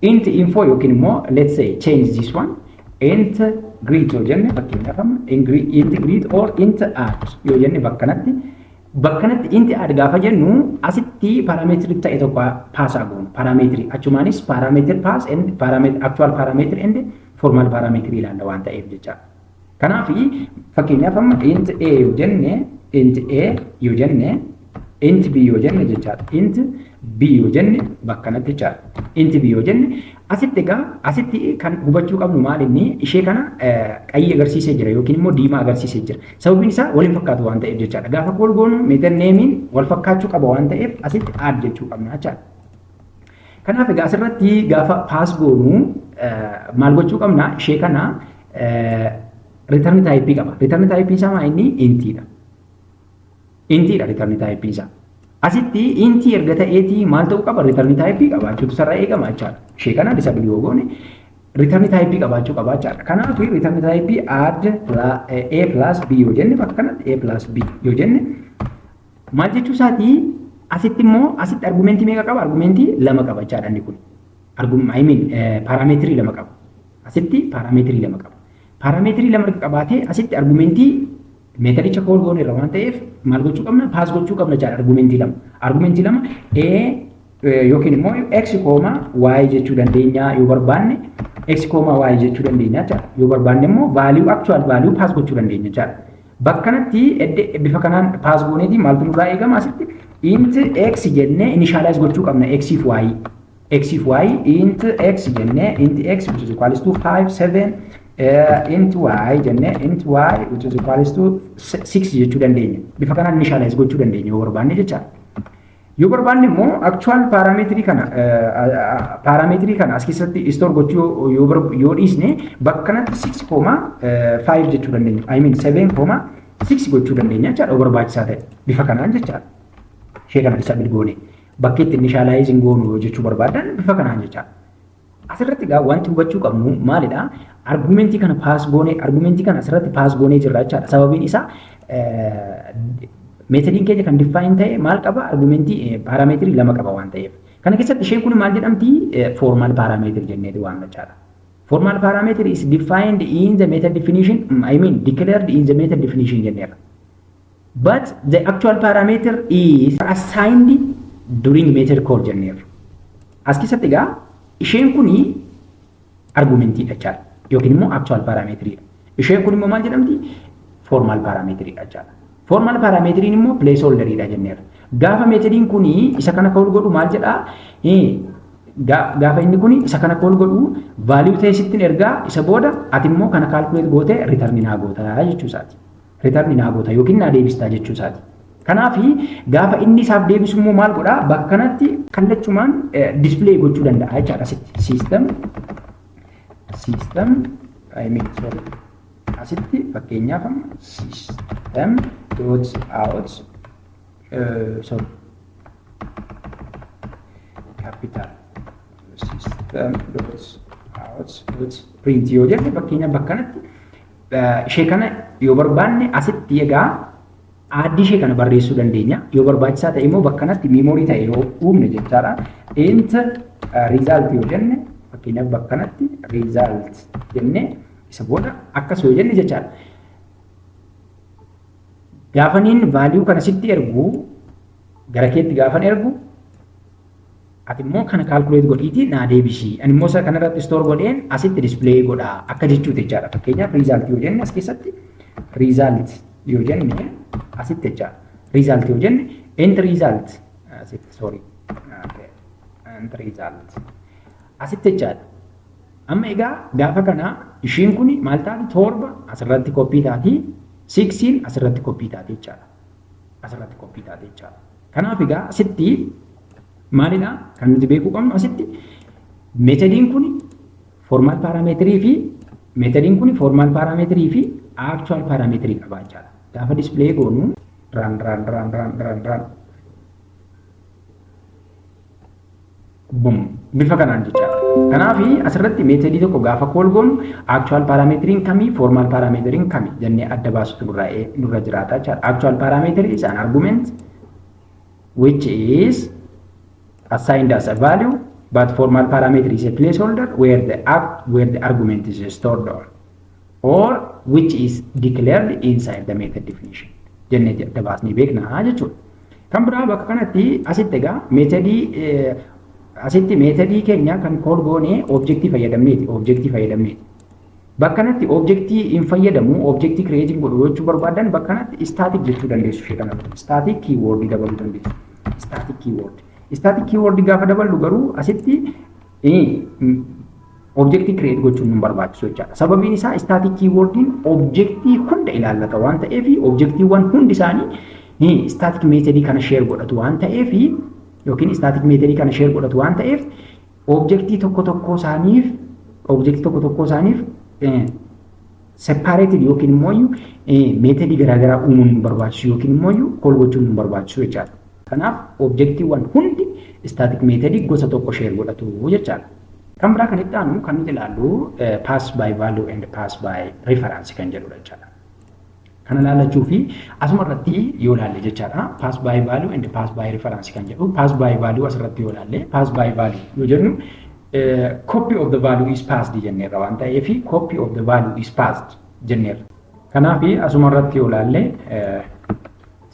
int info yookiin immoo let's say change this one, int greet yoo jenne, fakkeenyaaf amma int greet or int add yoo jenne, bakka kanatti int add gaafa jennu asitti parameter ta'e tokko pass goonu. Parameter achumaanis parameter pass and parameter, actual parameter and formal parameter ilaalla waan ta'eef jecha. Kanaaf fakkeenyaaf amma int a yoo jenne, int a yoo jenne, int b yoo jenne jechaadha. Int b yoo jenne bakka kanatti jechaadha. Int b yoo jenne asitti egaa asitti kan hubachuu qabnu maal? Inni ishee kana qayyii agarsiisee jira yookiin immoo diimaa agarsiisee jira. Sababiin isaa waliin fakkaatu waan ta'eef jechaadha. Gaafa call goonu method nameiin wal fakkaachuu qaba waan ta'eef asitti add jechuu qabna jechaadha. Kanaaf egaa asirratti gaafa pass goonu maal gochuu qabna? Ishee kana return type qaba. Return type isaa maa inni? Intiidha. Intiidha return type isaa. Asitti intii erga ta'eetii maal ta'uu qaba? Return type qabaachuutu sarara eegama jechaadha. Ishee kana disable yoo goone return type qabaachuu qaba jechaadha. Kanaaf return type add a plus b yoo jenne, bakka kanatti a plus b yoo jenne maal jechuu isaatii? Asitti immoo asitti argumentii meeqa qaba? Argumentii lama qaba jechaadha inni kun. I mean parameterii lama qaba. Asitti parameterii lama qaba. Parameterii lama qabaatee asitti argumentii methodicha call goone irra waan ta'eef maal gochuu qabna? Pass gochuu qabna jechaadha argumentii lama. Argumentii lama a yookiin immoo x comma y jechuu dandeenya yoo barbaanne, x comma y jechuu dandeenya jechaadha. Yoo barbaanne immoo value, actual value pass gochuu dandeenya jechaadha. Bakka kanatti bifa kanaan pass gooneeti maaltu nurraa eegama? Asitti int x jennee initialize gochuu qabna x fi y. X fi y, int x jennee, int x which is equals to 5 7, int y jennee, int y which is equals to 6 jechuu dandeenya. Bifa kanaan initialize gochuu dandeenya yoo barbaanne jechaadha. Yoo barbaanne immoo actual parameterii kana as keessatti store gochuu yoo dhiisne bakka kanatti 6,5 jechuu dandeenya. I mean 7,6 gochuu dandeenya jechaadha yoo barbaachisaa ta'e bifa kanaan jechaadha. Ishee kana disable goone bakka itti initialize goonu jechuu barbaadan bifa kanaan jechaadha. Asirratti egaa wanti hubachuu qabnu maalidha? Argumentii kana pass goonee, argumentii kana asirratti pass goonee jirra jechaadha. Sababiin isaa methodiin keenya kan define ta'e maal qaba? Argumentii parameterii lama qaba waan ta'eef. Kana keessatti isheen kun maal jedhamti? Formal parameter jenneeti waamna jechaadha. Formal parameter is defined in the method definition, I mean declared in the method definition jenneerra. But the actual parameter is assigned during method call jenneerra. As keessatti egaa isheen kuni argumentiidha jechaadha. Yookiin immoo actual parameteriidha. Isheen kun immoo maal jedhamti? Formal parameteriidha jechaadha. Formal parameteriin immoo placeholderiidha jenneerra. Gaafa methodiin kuni isa kana call godhu maal jedhaa? Gaafa inni kuni isa kana call godhu, value ta'e sittiin ergaa, isa booda ati immoo kana calculate gootee return naa goota jechuu isaati. Return naa goota yookiin naa deebistaa jechuu isaati. Kanaaf gaafa inni isaaf deebisu immoo maal godhaa? Bakka kanatti kallachumaan display gochuu danda'a jechaadha asitti. System, I mean, sorry, asitti fakkeenyaaf system dot out, sorry, capital, system dot out dot print yoo jenne, fakkeenyaaf bakka kanatti ishee kana yoo barbaanne, asitti egaa add ishee kana barreessuu dandeenya. Yoo barbaachisaa ta'e immoo bakka kanatti memory ta'e yoo uumne jechaadha. Int result yoo jenne, fakkeenyaaf bakka kanatti result jenne, isa booda akkas yoo jenne jechaadha. Gaafaniin value kana sitti ergu, gara keetti gaafan ergu, ati immoo kana calculate godhiitii naa deebisii. Ani immoo isa kanarratti store godheen asitti display godhaa akka jechuuti jechaadha. Fakkeenyaaf result yoo jenne, as keessatti result yoo jenne asitti jechaadha. Result yoo jenne, int result asitti, sorry, okay, int result asitti jechaadha. Amma egaa gaafa kana ishiin kun maal taati? 7 asirratti copy taati, sixiin asirratti copy taati jechaadha. Asirratti copy taati jechaadha. Kanaaf egaa asitti maalidha kan nuti beekuu qabnu? Asitti methodiin kun formal parameterii fi actual parameterii qaba jechaadha. Gaafa display goonu, run, run, run, run, run, run, bum, bifa kanaan jechaadha. Kanaaf asirratti methodii tokko gaafa call goonu actual parameteriin kamii, formal parameteriin kamii jennee adda baasutu nurra jiraata jechaadha. Actual parameter is an argument which is assigned as a value, but formal parameter is a placeholder where the argument is stored on or which is declared inside the method definition jennee adda baasnee beekna jechuudha. Kan biraa bakka kanatti asitti egaa methodii asitti methodii keenya kan call goonee objectii fayyadamneeti. Bakka kanatti objectii hin fayyadamu, objectii creating godhu jechuu barbaadan, bakka kanatti static jechuu dandeessu ishee kana. Static keyword dabaluu dandeessu. Static keyword. Static keyword gaafa daballu garuu asitti objectii create gochuun nu barbaachisu jechaadha. Sababiin isaa static keywordiin objectii hunda ilaallata waan ta'eef, objectiiwwan hundi isaanii static methodii kana share godhatu waan ta'eef, yookiin static methodii kana share godhatu waan ta'eef, objectii tokko tokko isaaniif separated yookiin immoo methodii garaagaraa uumuun nu barbaachisu yookiin immoo call gochuun nu barbaachisu jechaadha. Kanaaf objectiiwwan hundi static methodii gosa tokko share godhatu jechaadha. Kan biraa kan itti aanu kan nuti ilaallu pass by value and pass by reference kan jedhudha jechaadha. Kana ilaallachuu fi asuma irratti yoo ilaalle jechaadha. Pass by value and pass by reference kan jedhu, pass by value asirratti yoo ilaalle, pass by value yoo jennu copy of the value is passed jenneerra waan ta'eef, copy of the value is passed jenneerra. Kanaaf asuma irratti yoo ilaalle,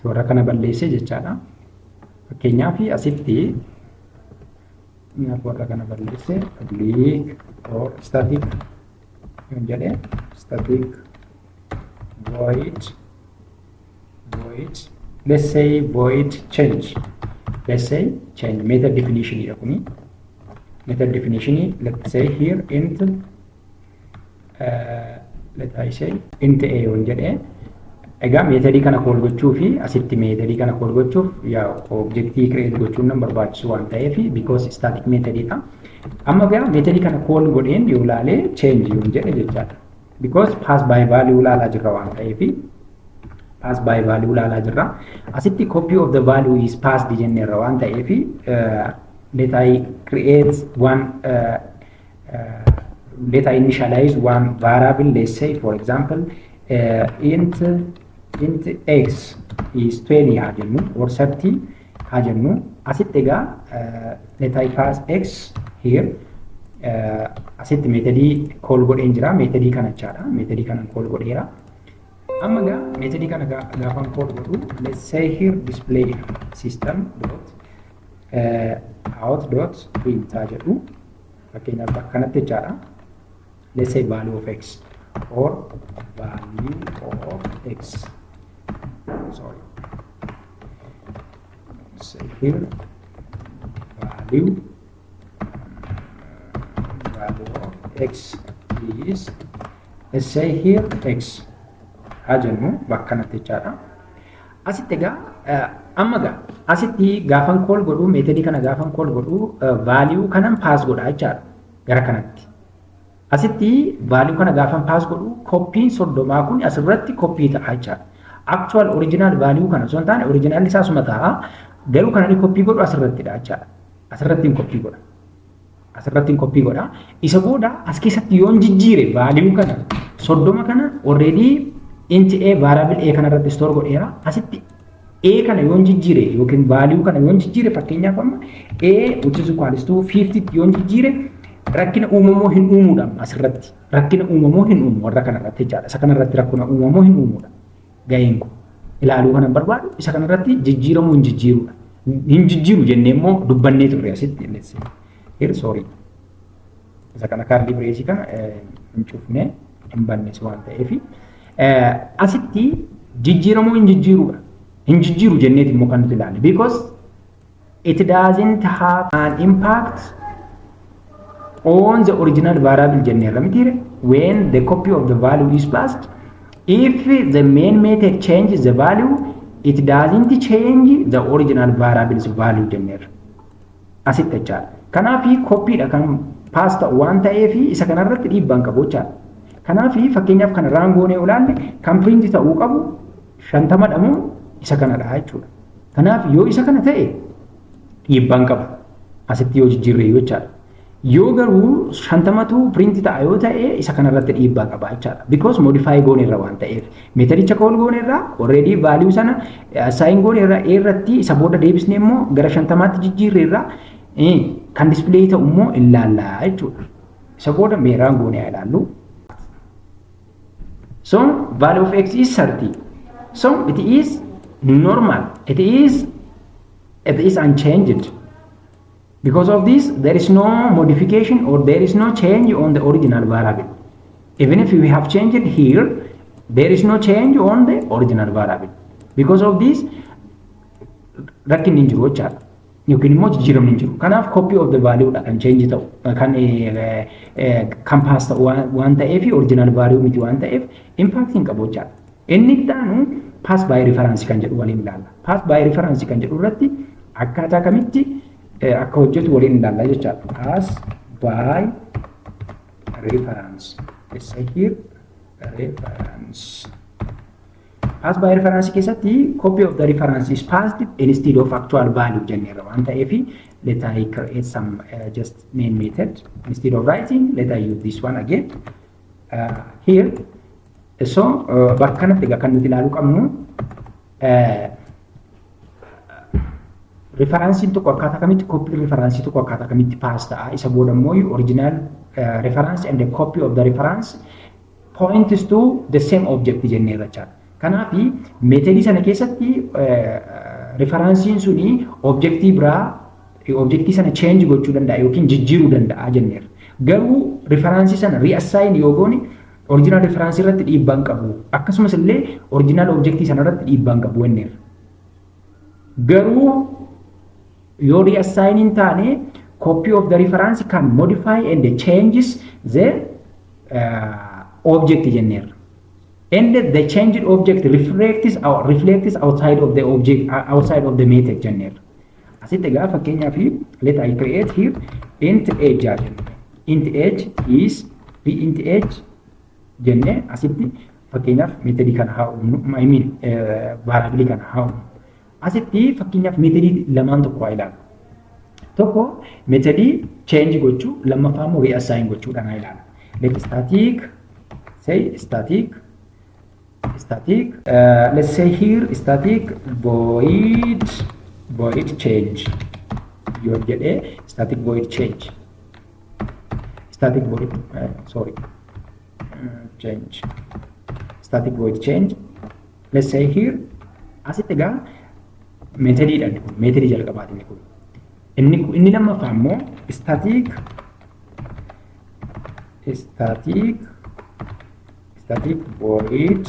warra kana balleessee jechaadha. Fakkeenyaaf asitti warra kana balleessee, public or static yoon jedhe, static void, let's say void change, let's say change, method definition dha kuni, method definition. Let's say here int, let I say int a yoon jedhe, egaa methodii kana call gochuu fi asitti methodii kana call gochuuf yaa objectii create gochuun nan barbaachisu waan ta'eef, because static methodii dha. Amma egaa methodii kana call godheen yoo ilaalee, change yoon jedhe jechaadha. Because pass by value ilaalaa jirra waan ta'eef, pass by value ilaalaa jirra. Asitti copy of the value is passed jenneerra waan ta'eef, let I create one Let I initialize one variable. Let's say, for example, int x is 20 haa jennu or 30 haa jennu. Asitti egaa let I pass x here. Asitti methodii call godheen jira, methodii kana jechaadha. Methodii kana call godheera. Amma egaa methodii kana gaafan call godhu, let's say here display system dot out dot print haa jedhu fakkeenyaaf bakka kanatti jechaadha. Let's say value of x or value of x, sorry, let's say here value of x is, let's say here x haa jennu bakka kanatti jechaadha. Asitti egaa amma egaa asitti gaafan call godhu, methodii kana gaafan call godhu, value kanan pass godha jechaadha gara kanatti. Asitti value kana gaafan pass godhu, copyn 30 kun asirratti copy ta'a jechaadha. Actual original value kana osoo hin taane original isaa suma ta'a. Garuu kan inni copy godhu asirrattidha jechaadha. Asirratti hin copy godha. Asirratti hin copy godha. Isa booda as keessatti yoon jijjiire value kana, 30 kana already int a variable a kana irratti store godheera. Asitti a kana yoon jijjiire yookiin value kana yoon jijjiire, fakkeenyaaf amma a which is equals to 50 yoon jijjiire, rakkina uumamoo hin uumuudha asirratti. Rakkina uumamoo hin uumu warra kana irratti jechaadha. Isa kana irratti rakkina uumamoo hin uumuudha. Gaheen kun ilaaluu kanan barbaadu isa kana irratti jijjiiramuu hin jijjiiruudha. Hin jijjiiru jennee immoo dubbannee turre asitti. Let's see. Here, sorry. Isa kana curly brace kana hin cufne, hin bannes waan ta'eef asitti jijjiiramuu hin jijjiiruudha. Hin jijjiiru jenneeti immoo kan nuti ilaalle. Because it doesn't have an impact on the original variable jenneerra mitiire. When the copy of the value is passed, if the main method changes the value, it doesn't change the original variable's value jenneerra asitti jechaadha. Kanaaf copydha kan pass ta'u waan ta'eef isa kanarratti dhiibbaan qabu jechaadha. Kanaaf fakkeenyaaf kana run goonee ilaalle, kan print ta'uu qabu 50 moo isa kanadha jechuudha. Kanaaf yoo isa kana ta'e dhiibbaan qaba asitti yoo jijjiirre jechaadha. Yoo garuu 50tu print ta'a yoo ta'e, isa kanarratti dhiibbaa qaba jechaadha. Because modify gooneerra waan ta'eef. Methodicha call gooneerra, already value sana assign gooneerra A irratti. Isa booda deebisnee immoo gara 50tti jijjiirreerra. Kan display ta'u immoo ilaallaa jechuudha. Isa booda mee run goonee haa ilaallu. So value of x is 30. So it is normal. It is unchanged. Because of this, there is no modification or there is no change on the original variable. Even if we have changed it here, there is no change on the original variable. Because of this, rakkinni hin jiru jechaadha. Yookiin immoo jijjiiramni hin jiru. Kanaaf copy of the value dha kan change ta'u, kan pass ta'u waan ta'eef, original value miti waan ta'eef impact hin qabu jechaadha. Inni itti aanu pass by reference kan jedhu waliin ilaalla. Pass by reference kan jedhu irratti akkaataa kamitti akka hojjetu waliin ilaalla jechaadha. Pass by reference. Let's say here reference. Pass by reference keessatti copy of the reference is passed instead of actual value jenneerra waan ta'eef, let I create some just main method. Instead of writing, let I use this one again here. So bakka kanatti egaa kan nuti ilaaluu qabnu referenceiin tokko akkaataa kamitti, copy reference tokko akkaataa kamitti pass ta'a, isa booda immoo original reference and the copy of the reference points to the same object jenneerra jechaadha. Kanaaf methodii sana keessatti referenceiin suni objectii biraa, objectii sana change gochuu danda'a yookiin jijjiiruu danda'a jenneerra. Garuu reference sana reassign yoo goone original reference irratti dhiibbaa hin qabu. Akkasumas illee original objectii sana irratti dhiibbaa hin qabu jenneerra. Garuu yoo reassign hin taane, copy of the reference can modify and changes the object jenneerra. And the changed object reflects outside of the object, outside of the method jenneerra. Asitti egaa fakkeenyaaf let I create here int age haa jennu. Int age is b int age jennee asitti fakkeenyaaf methodii kana haa uumnu, I mean variable kana haa uumnu. Asitti fakkeenyaaf methodii lamaan tokko haa ilaallu. Tokko methodii change gochuu, lammaffaa immoo reassign gochuudhaan haa ilaalu. Let static say static let's say here static void change yoo jedhee, static void change, static void sorry, change, static void change, let's say here. Asitti egaa methodiidha inni kun, methodii jalqabaati inni kun. Inni lammaffaa immoo static void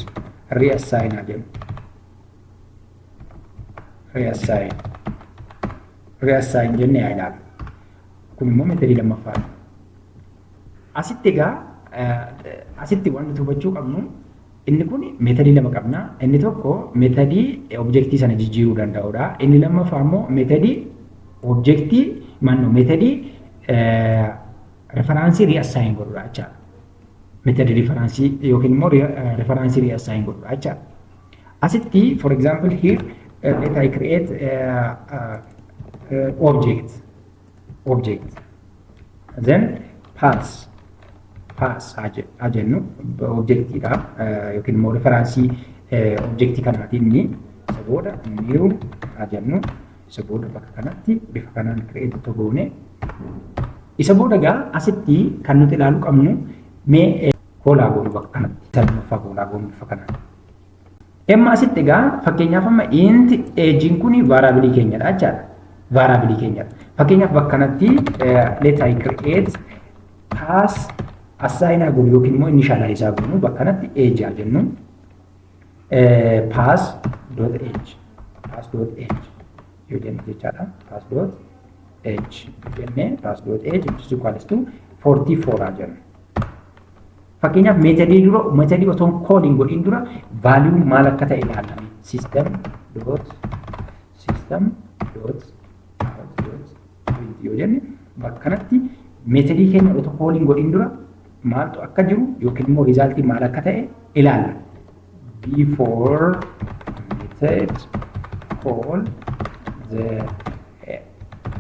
reassign haa jennu. Reassign jennee haa ilaallu. Kun immoo methodii lammaffaadha. Asitti egaa asitti waan nuti hubachuu qabnu, inni kun methodii lama qabna. Inni tokko methodii objectii sana jijjiiruu danda'udha. Inni lammaffaa immoo methodii objectii manno methodii referenceii reassign godhudha jechaadha. Methodii referenceii yookiin immoo referenceii reassign godhudha jechaadha. Asitti, for example, here let I create object, then pass haa jennu, objectiidha yookiin immoo referenceii objectii kanaatiin inni. Isa booda new haa jennu. Isa booda bakka kanatti bifa kanaan create goone. Isa booda gaa asitti kan nuti ilaaluu qabnu, mee callaa goonu bakka kanatti, isa lammaffaa callaa goonu bifa kanaan. Emma asitti egaa fakkeenyaaf amma int ageiin kun variableii keenyadha jechaadha. Variableii keenyadha. Fakkeenyaaf bakka kanatti let I create pass assign goonu yookiin immoo initialize goonu. Bakka kanatti age haa jennu. Pass dot age, pass dot age yoo jenne jechaadha. Pass dot age jennee, pass dot age which is equals to 44 haa jennu. Fakkeenyaaf methodii dura, methodii otoo calling godhin dura value maal akka ta'e ilaalame. System dot out dot print yoo jenne, bakka kanatti methodii keenya otoo calling godhin dura maaltu akka jiru yookiin immoo resultii maal akka ta'e ilaalla. Before method call, the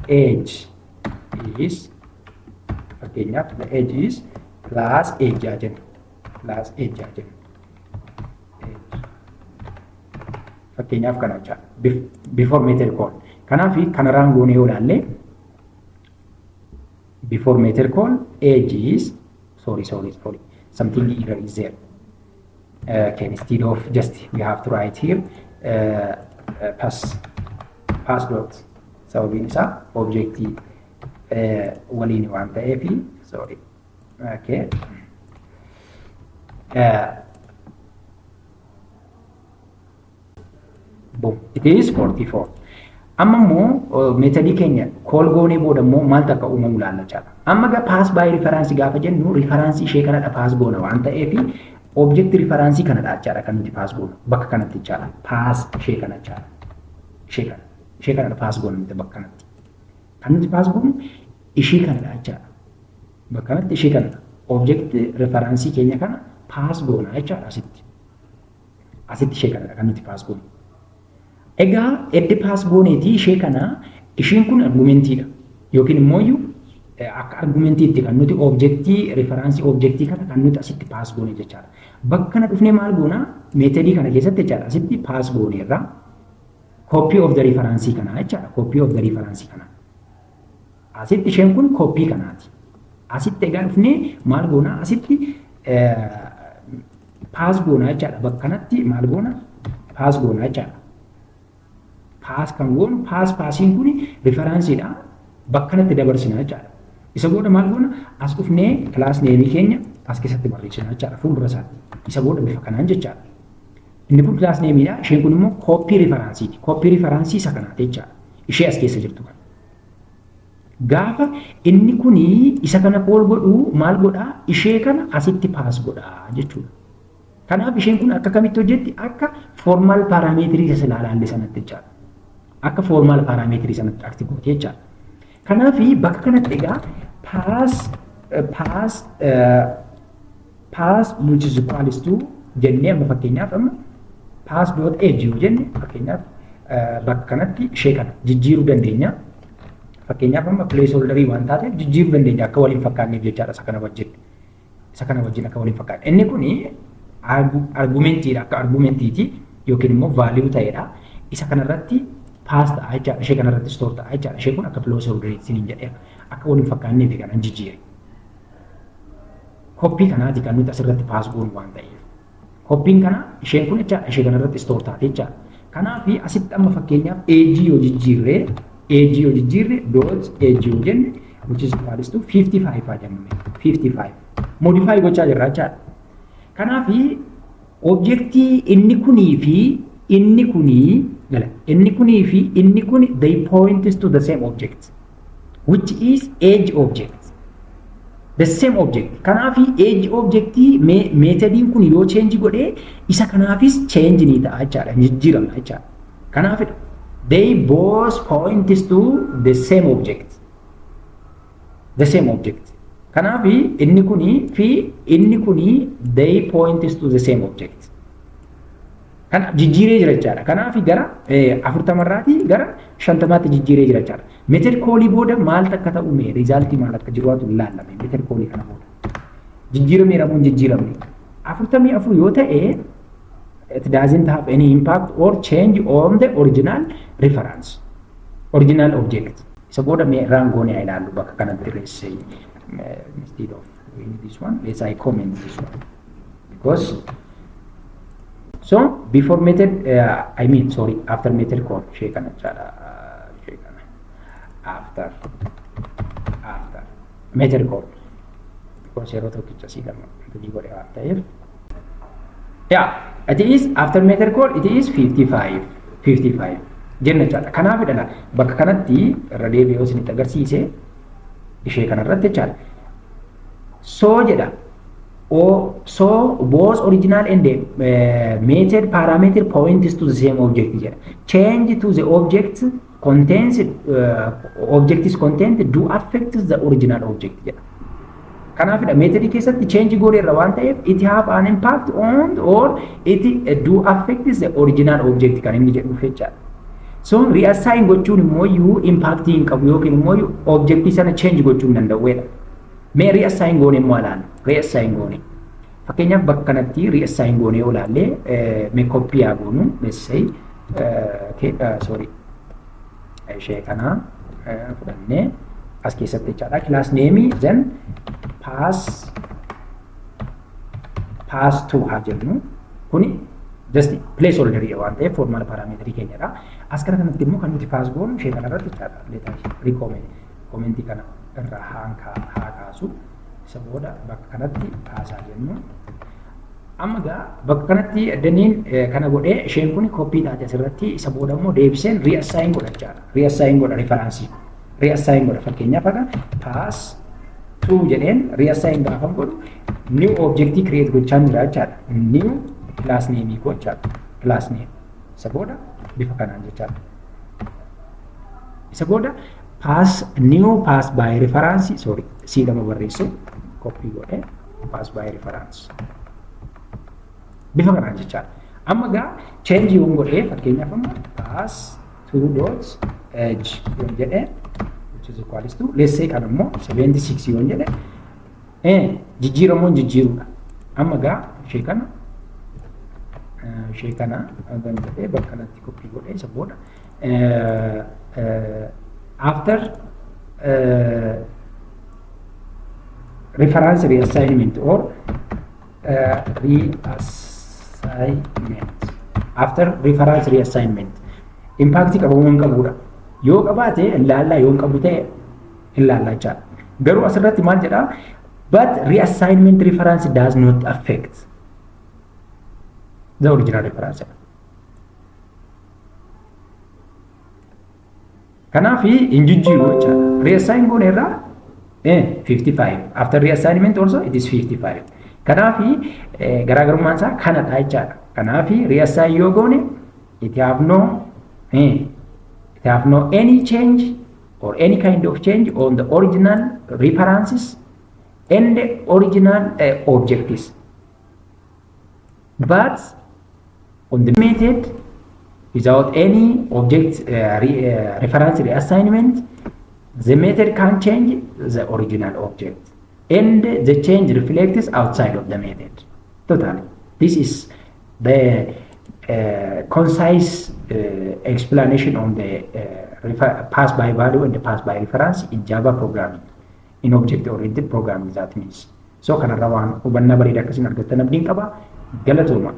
age is, fakkeenyaaf, the age is plus age haa jennu, plus age haa jennu, age fakkeenyaaf kana jecha before method call. Kanaaf kana run goone yoo ilaalle, before method call age is, sorry, sorry, sorry, something error is there. Okay, instead of just we have to write here pass dot, sababiin isaa objectii waliin waan ta'eefi, sorry. Okay, boom, it is 44. Amma immoo methodii keenya call goonee booda immoo maaltu akka uumamu ilaalla jechaadha. Amma gaa pass by referenceii gaafa jennu, referenceii ishee kanadha pass goona waan ta'eef, object referenceii kanadha jechaadha kan nuti pass goonu bakka kanatti jechaadha. Pass ishee kana jechaadha. Ishee kana. Ishee kanadha pass goona nuti bakka kanatti. Kan nuti pass goonu ishee kanadha jechaadha. Bakka kanatti ishee kanadha. Object referenceii keenya kana pass goona jechaadha asitti. Asitti ishee kanadha kan nuti pass goonu. Egaa eddi pass gooneetii ishee kana, isheen kun argumentiidha. Yookiin immoo akka argumentiitti kan nuti objectii referenceii objectii kana kan nuti asitti pass goone jechaadha. Bakka kana dhufnee maal goona? Methodii kana keessatti jechaadha, asitti pass gooneerra copy of the reference kana jechaadha. Copy of the reference kana. Asitti isheen kun copy kanaati. Asitti egaa dhufnee maal goona? Asitti pass goona jechaadha. Bakka kanatti maal goona? Pass goona jechaadha. Pass kan goonu passiin kun referenceiidha. Bakka kanatti dabarsina jechaadha. Isa booda maal goona? As dhufnee class nameii keenya as keessatti barreessina jechaadha fuuldura isaatti. Isa booda bifa kanaan jechaadha. Inni kun class nameiidha. Isheen kun immoo copy referenceiiti. Copy referenceii isa kanaati jechaadha. Ishee as keessa jirtu kana. Gaafa inni kuni isa kana call godhu maal godhaa? Ishee kana asitti pass godhaa jechuudha. Kanaaf isheen kun akka kamitti hojjetti? Akka formal parameterii isa silaa ilaalle sanatti jechaadha. Akka formal parameterii sanatti act gooti jechaadha. Kanaaf bakka kanatti egaa pass which is equals to jennee, amma fakkeenyaaf amma pass dot age yoo jenne, fakkeenyaaf bakka kanatti ishee kana jijjiiruu dandeenya. Fakkeenyaaf Fakkeenyaaf, amma placeholderii waan taateef jijjiiruu dandeenya akka waliin fakkaanneef jechaadha isa kana wajjin. Isa kana wajjin akka waliin fakkaanne. Inni kuni argumentiidha, akka argumentiiti yookiin immoo value ta'edha. Isa kanarratti pass ta'a jechaadha. Ishee kanarratti store ta'a jechaadha. Ishee kun akka placeholderiitti isiniin jedheera. Akka waliin fakkaanneef kanan jijjiire. Copy kanaati kan nuti asirratti pass goonu waan ta'eef. Copyn kana isheen kun jechaadha, ishee kanarratti store taate jechaadha. Kanaaf asitti amma fakkeenyaaf age yoo jijjiirre, dot age yoo jenne, which is equals to 55 haa jennu, 55 modify gochaa jirra jechaadha. Kanaaf objectii inni kunii fi inni kunii gala, inni kunii fi inni kuni, they point to the same object, which is age object. The same object. Kanaaf age objectii methodiin kun yoo change godhee, isa kanaafis change ni ta'a jechaadha. Jijjiirama jechaadha. Kanaafidha. They both point to the same object. The same object. Kanaaf inni kunii fi inni kunii, they point to the same object. Kanaaf jijjiiree jira jechaadha. Kanaaf gara 40rraatii gara 50tti jijjiiree jira jechaadha. Method callii booda maal akka ta'u, mee resultii maal akka jiruatu ilaallame method callii kana booda. Jijjiirameera moo hin jijjiiramne? 44 yoo ta'e, it doesn't have any impact or change on the original reference, original object. Isa booda mee run goonee haa ilaallu bakka kanatti. Let's say, instead of doing this one, let's I comment this one, because so before method, I mean, sorry, after method call, ishee kana jechaadha, ishee kana after method call, because yeroo tokkicha sii lama hojii godhe waan ta'eef. Yeah, it is after method call, it is 55 55 jenna jechaadha. Kanaaf dhala bakka kanatti irra deebi'ee yoo isinitti agarsiise, ishee kanarratti jechaadha. So jedha. O, so both original and the method parameter points to the same object jedha. Change to the object contains, object is content do affect the original object jedha. Kanaafidha, methodii keessatti change godheerra waan ta'eef, it have an impact on or it do affect the original object kan inni jedhuuf jechaadha. So reassign gochuun immoo iyyuu impact hin qabu yookiin immoo objectii sana change gochuu hin danda'uudha. Mee reassign goone immoo ilaallu. Reassign goone. Fakkeenyaaf, bakka kanatti reassign goone yoo ilaalle, mee copy haa goonu. Let's say, sorry, ishee kana fudhannee as keessatti jechaadha. Class name, then pass to haa jennu. Kuni just placeholder waan ta'eef formal parameterii keenyadha. As kana kanatti immoo kan nuti pass goonu ishee kanarratti jechaadha. Let us recommend commentii kana irraa haa kaasu. Isa booda bakka kanatti paasaa jennu. Amma gaa bakka kanatti daniin kana godhee, isheen kun copy taate asirratti. Isa booda immoo deebiseen reassign godha jechaadha. Reassign godha referenceii. Reassign godha, fakkeenyaaf akka pass to jedheen reassign gaafa godhu, new objectii create gochaa jira jechaadha. New class name koo jechaadha. Class name. Isa booda bifa kanaan jechaadha. Isa booda pass new pass by reference, sorry, C lama barreessu, copy godhee pass by reference. Bifa kanaan jechaadha. Amma gaa change yoon godhee, fakkeenyaaf amma pass two dots age yoon jedhee, which is equals to, let's say, kan immoo 76 yoon jedhe, jijjiiramuun jijjiiruudha. Amma gaa ishee kana gan jedhee bakka kanatti copy godhee, isa booda after reference reassignment or reassignment, after reference reassignment impact qabamuu hin qabudha. Yoo qabaate ilaallaa, yoo hin qabu ta'e ilaallaa jechaadha. Garuu asirratti maal jedhaa? But reassignment reference does not affect the original reference. Kanaaf hin jijjiiru jechaadha. Reassign goone irraa 55. After reassignment also it is 55. Kanaaf garaagarummaan isaa kanadha jechaadha. Kanaaf reassign yoo goone, it have no any change or any kind of change on the original references and the original objectives. But on the method without any object reference reassignment The method can change the original object and the change reflects outside of the method. Totally. This is the concise explanation on the pass by value and the pass by reference in Java programming, in object oriented programming, that means. So kanarra waan hubannaa bareedaa akkasiin argattan abdiin qaba. Galatooma.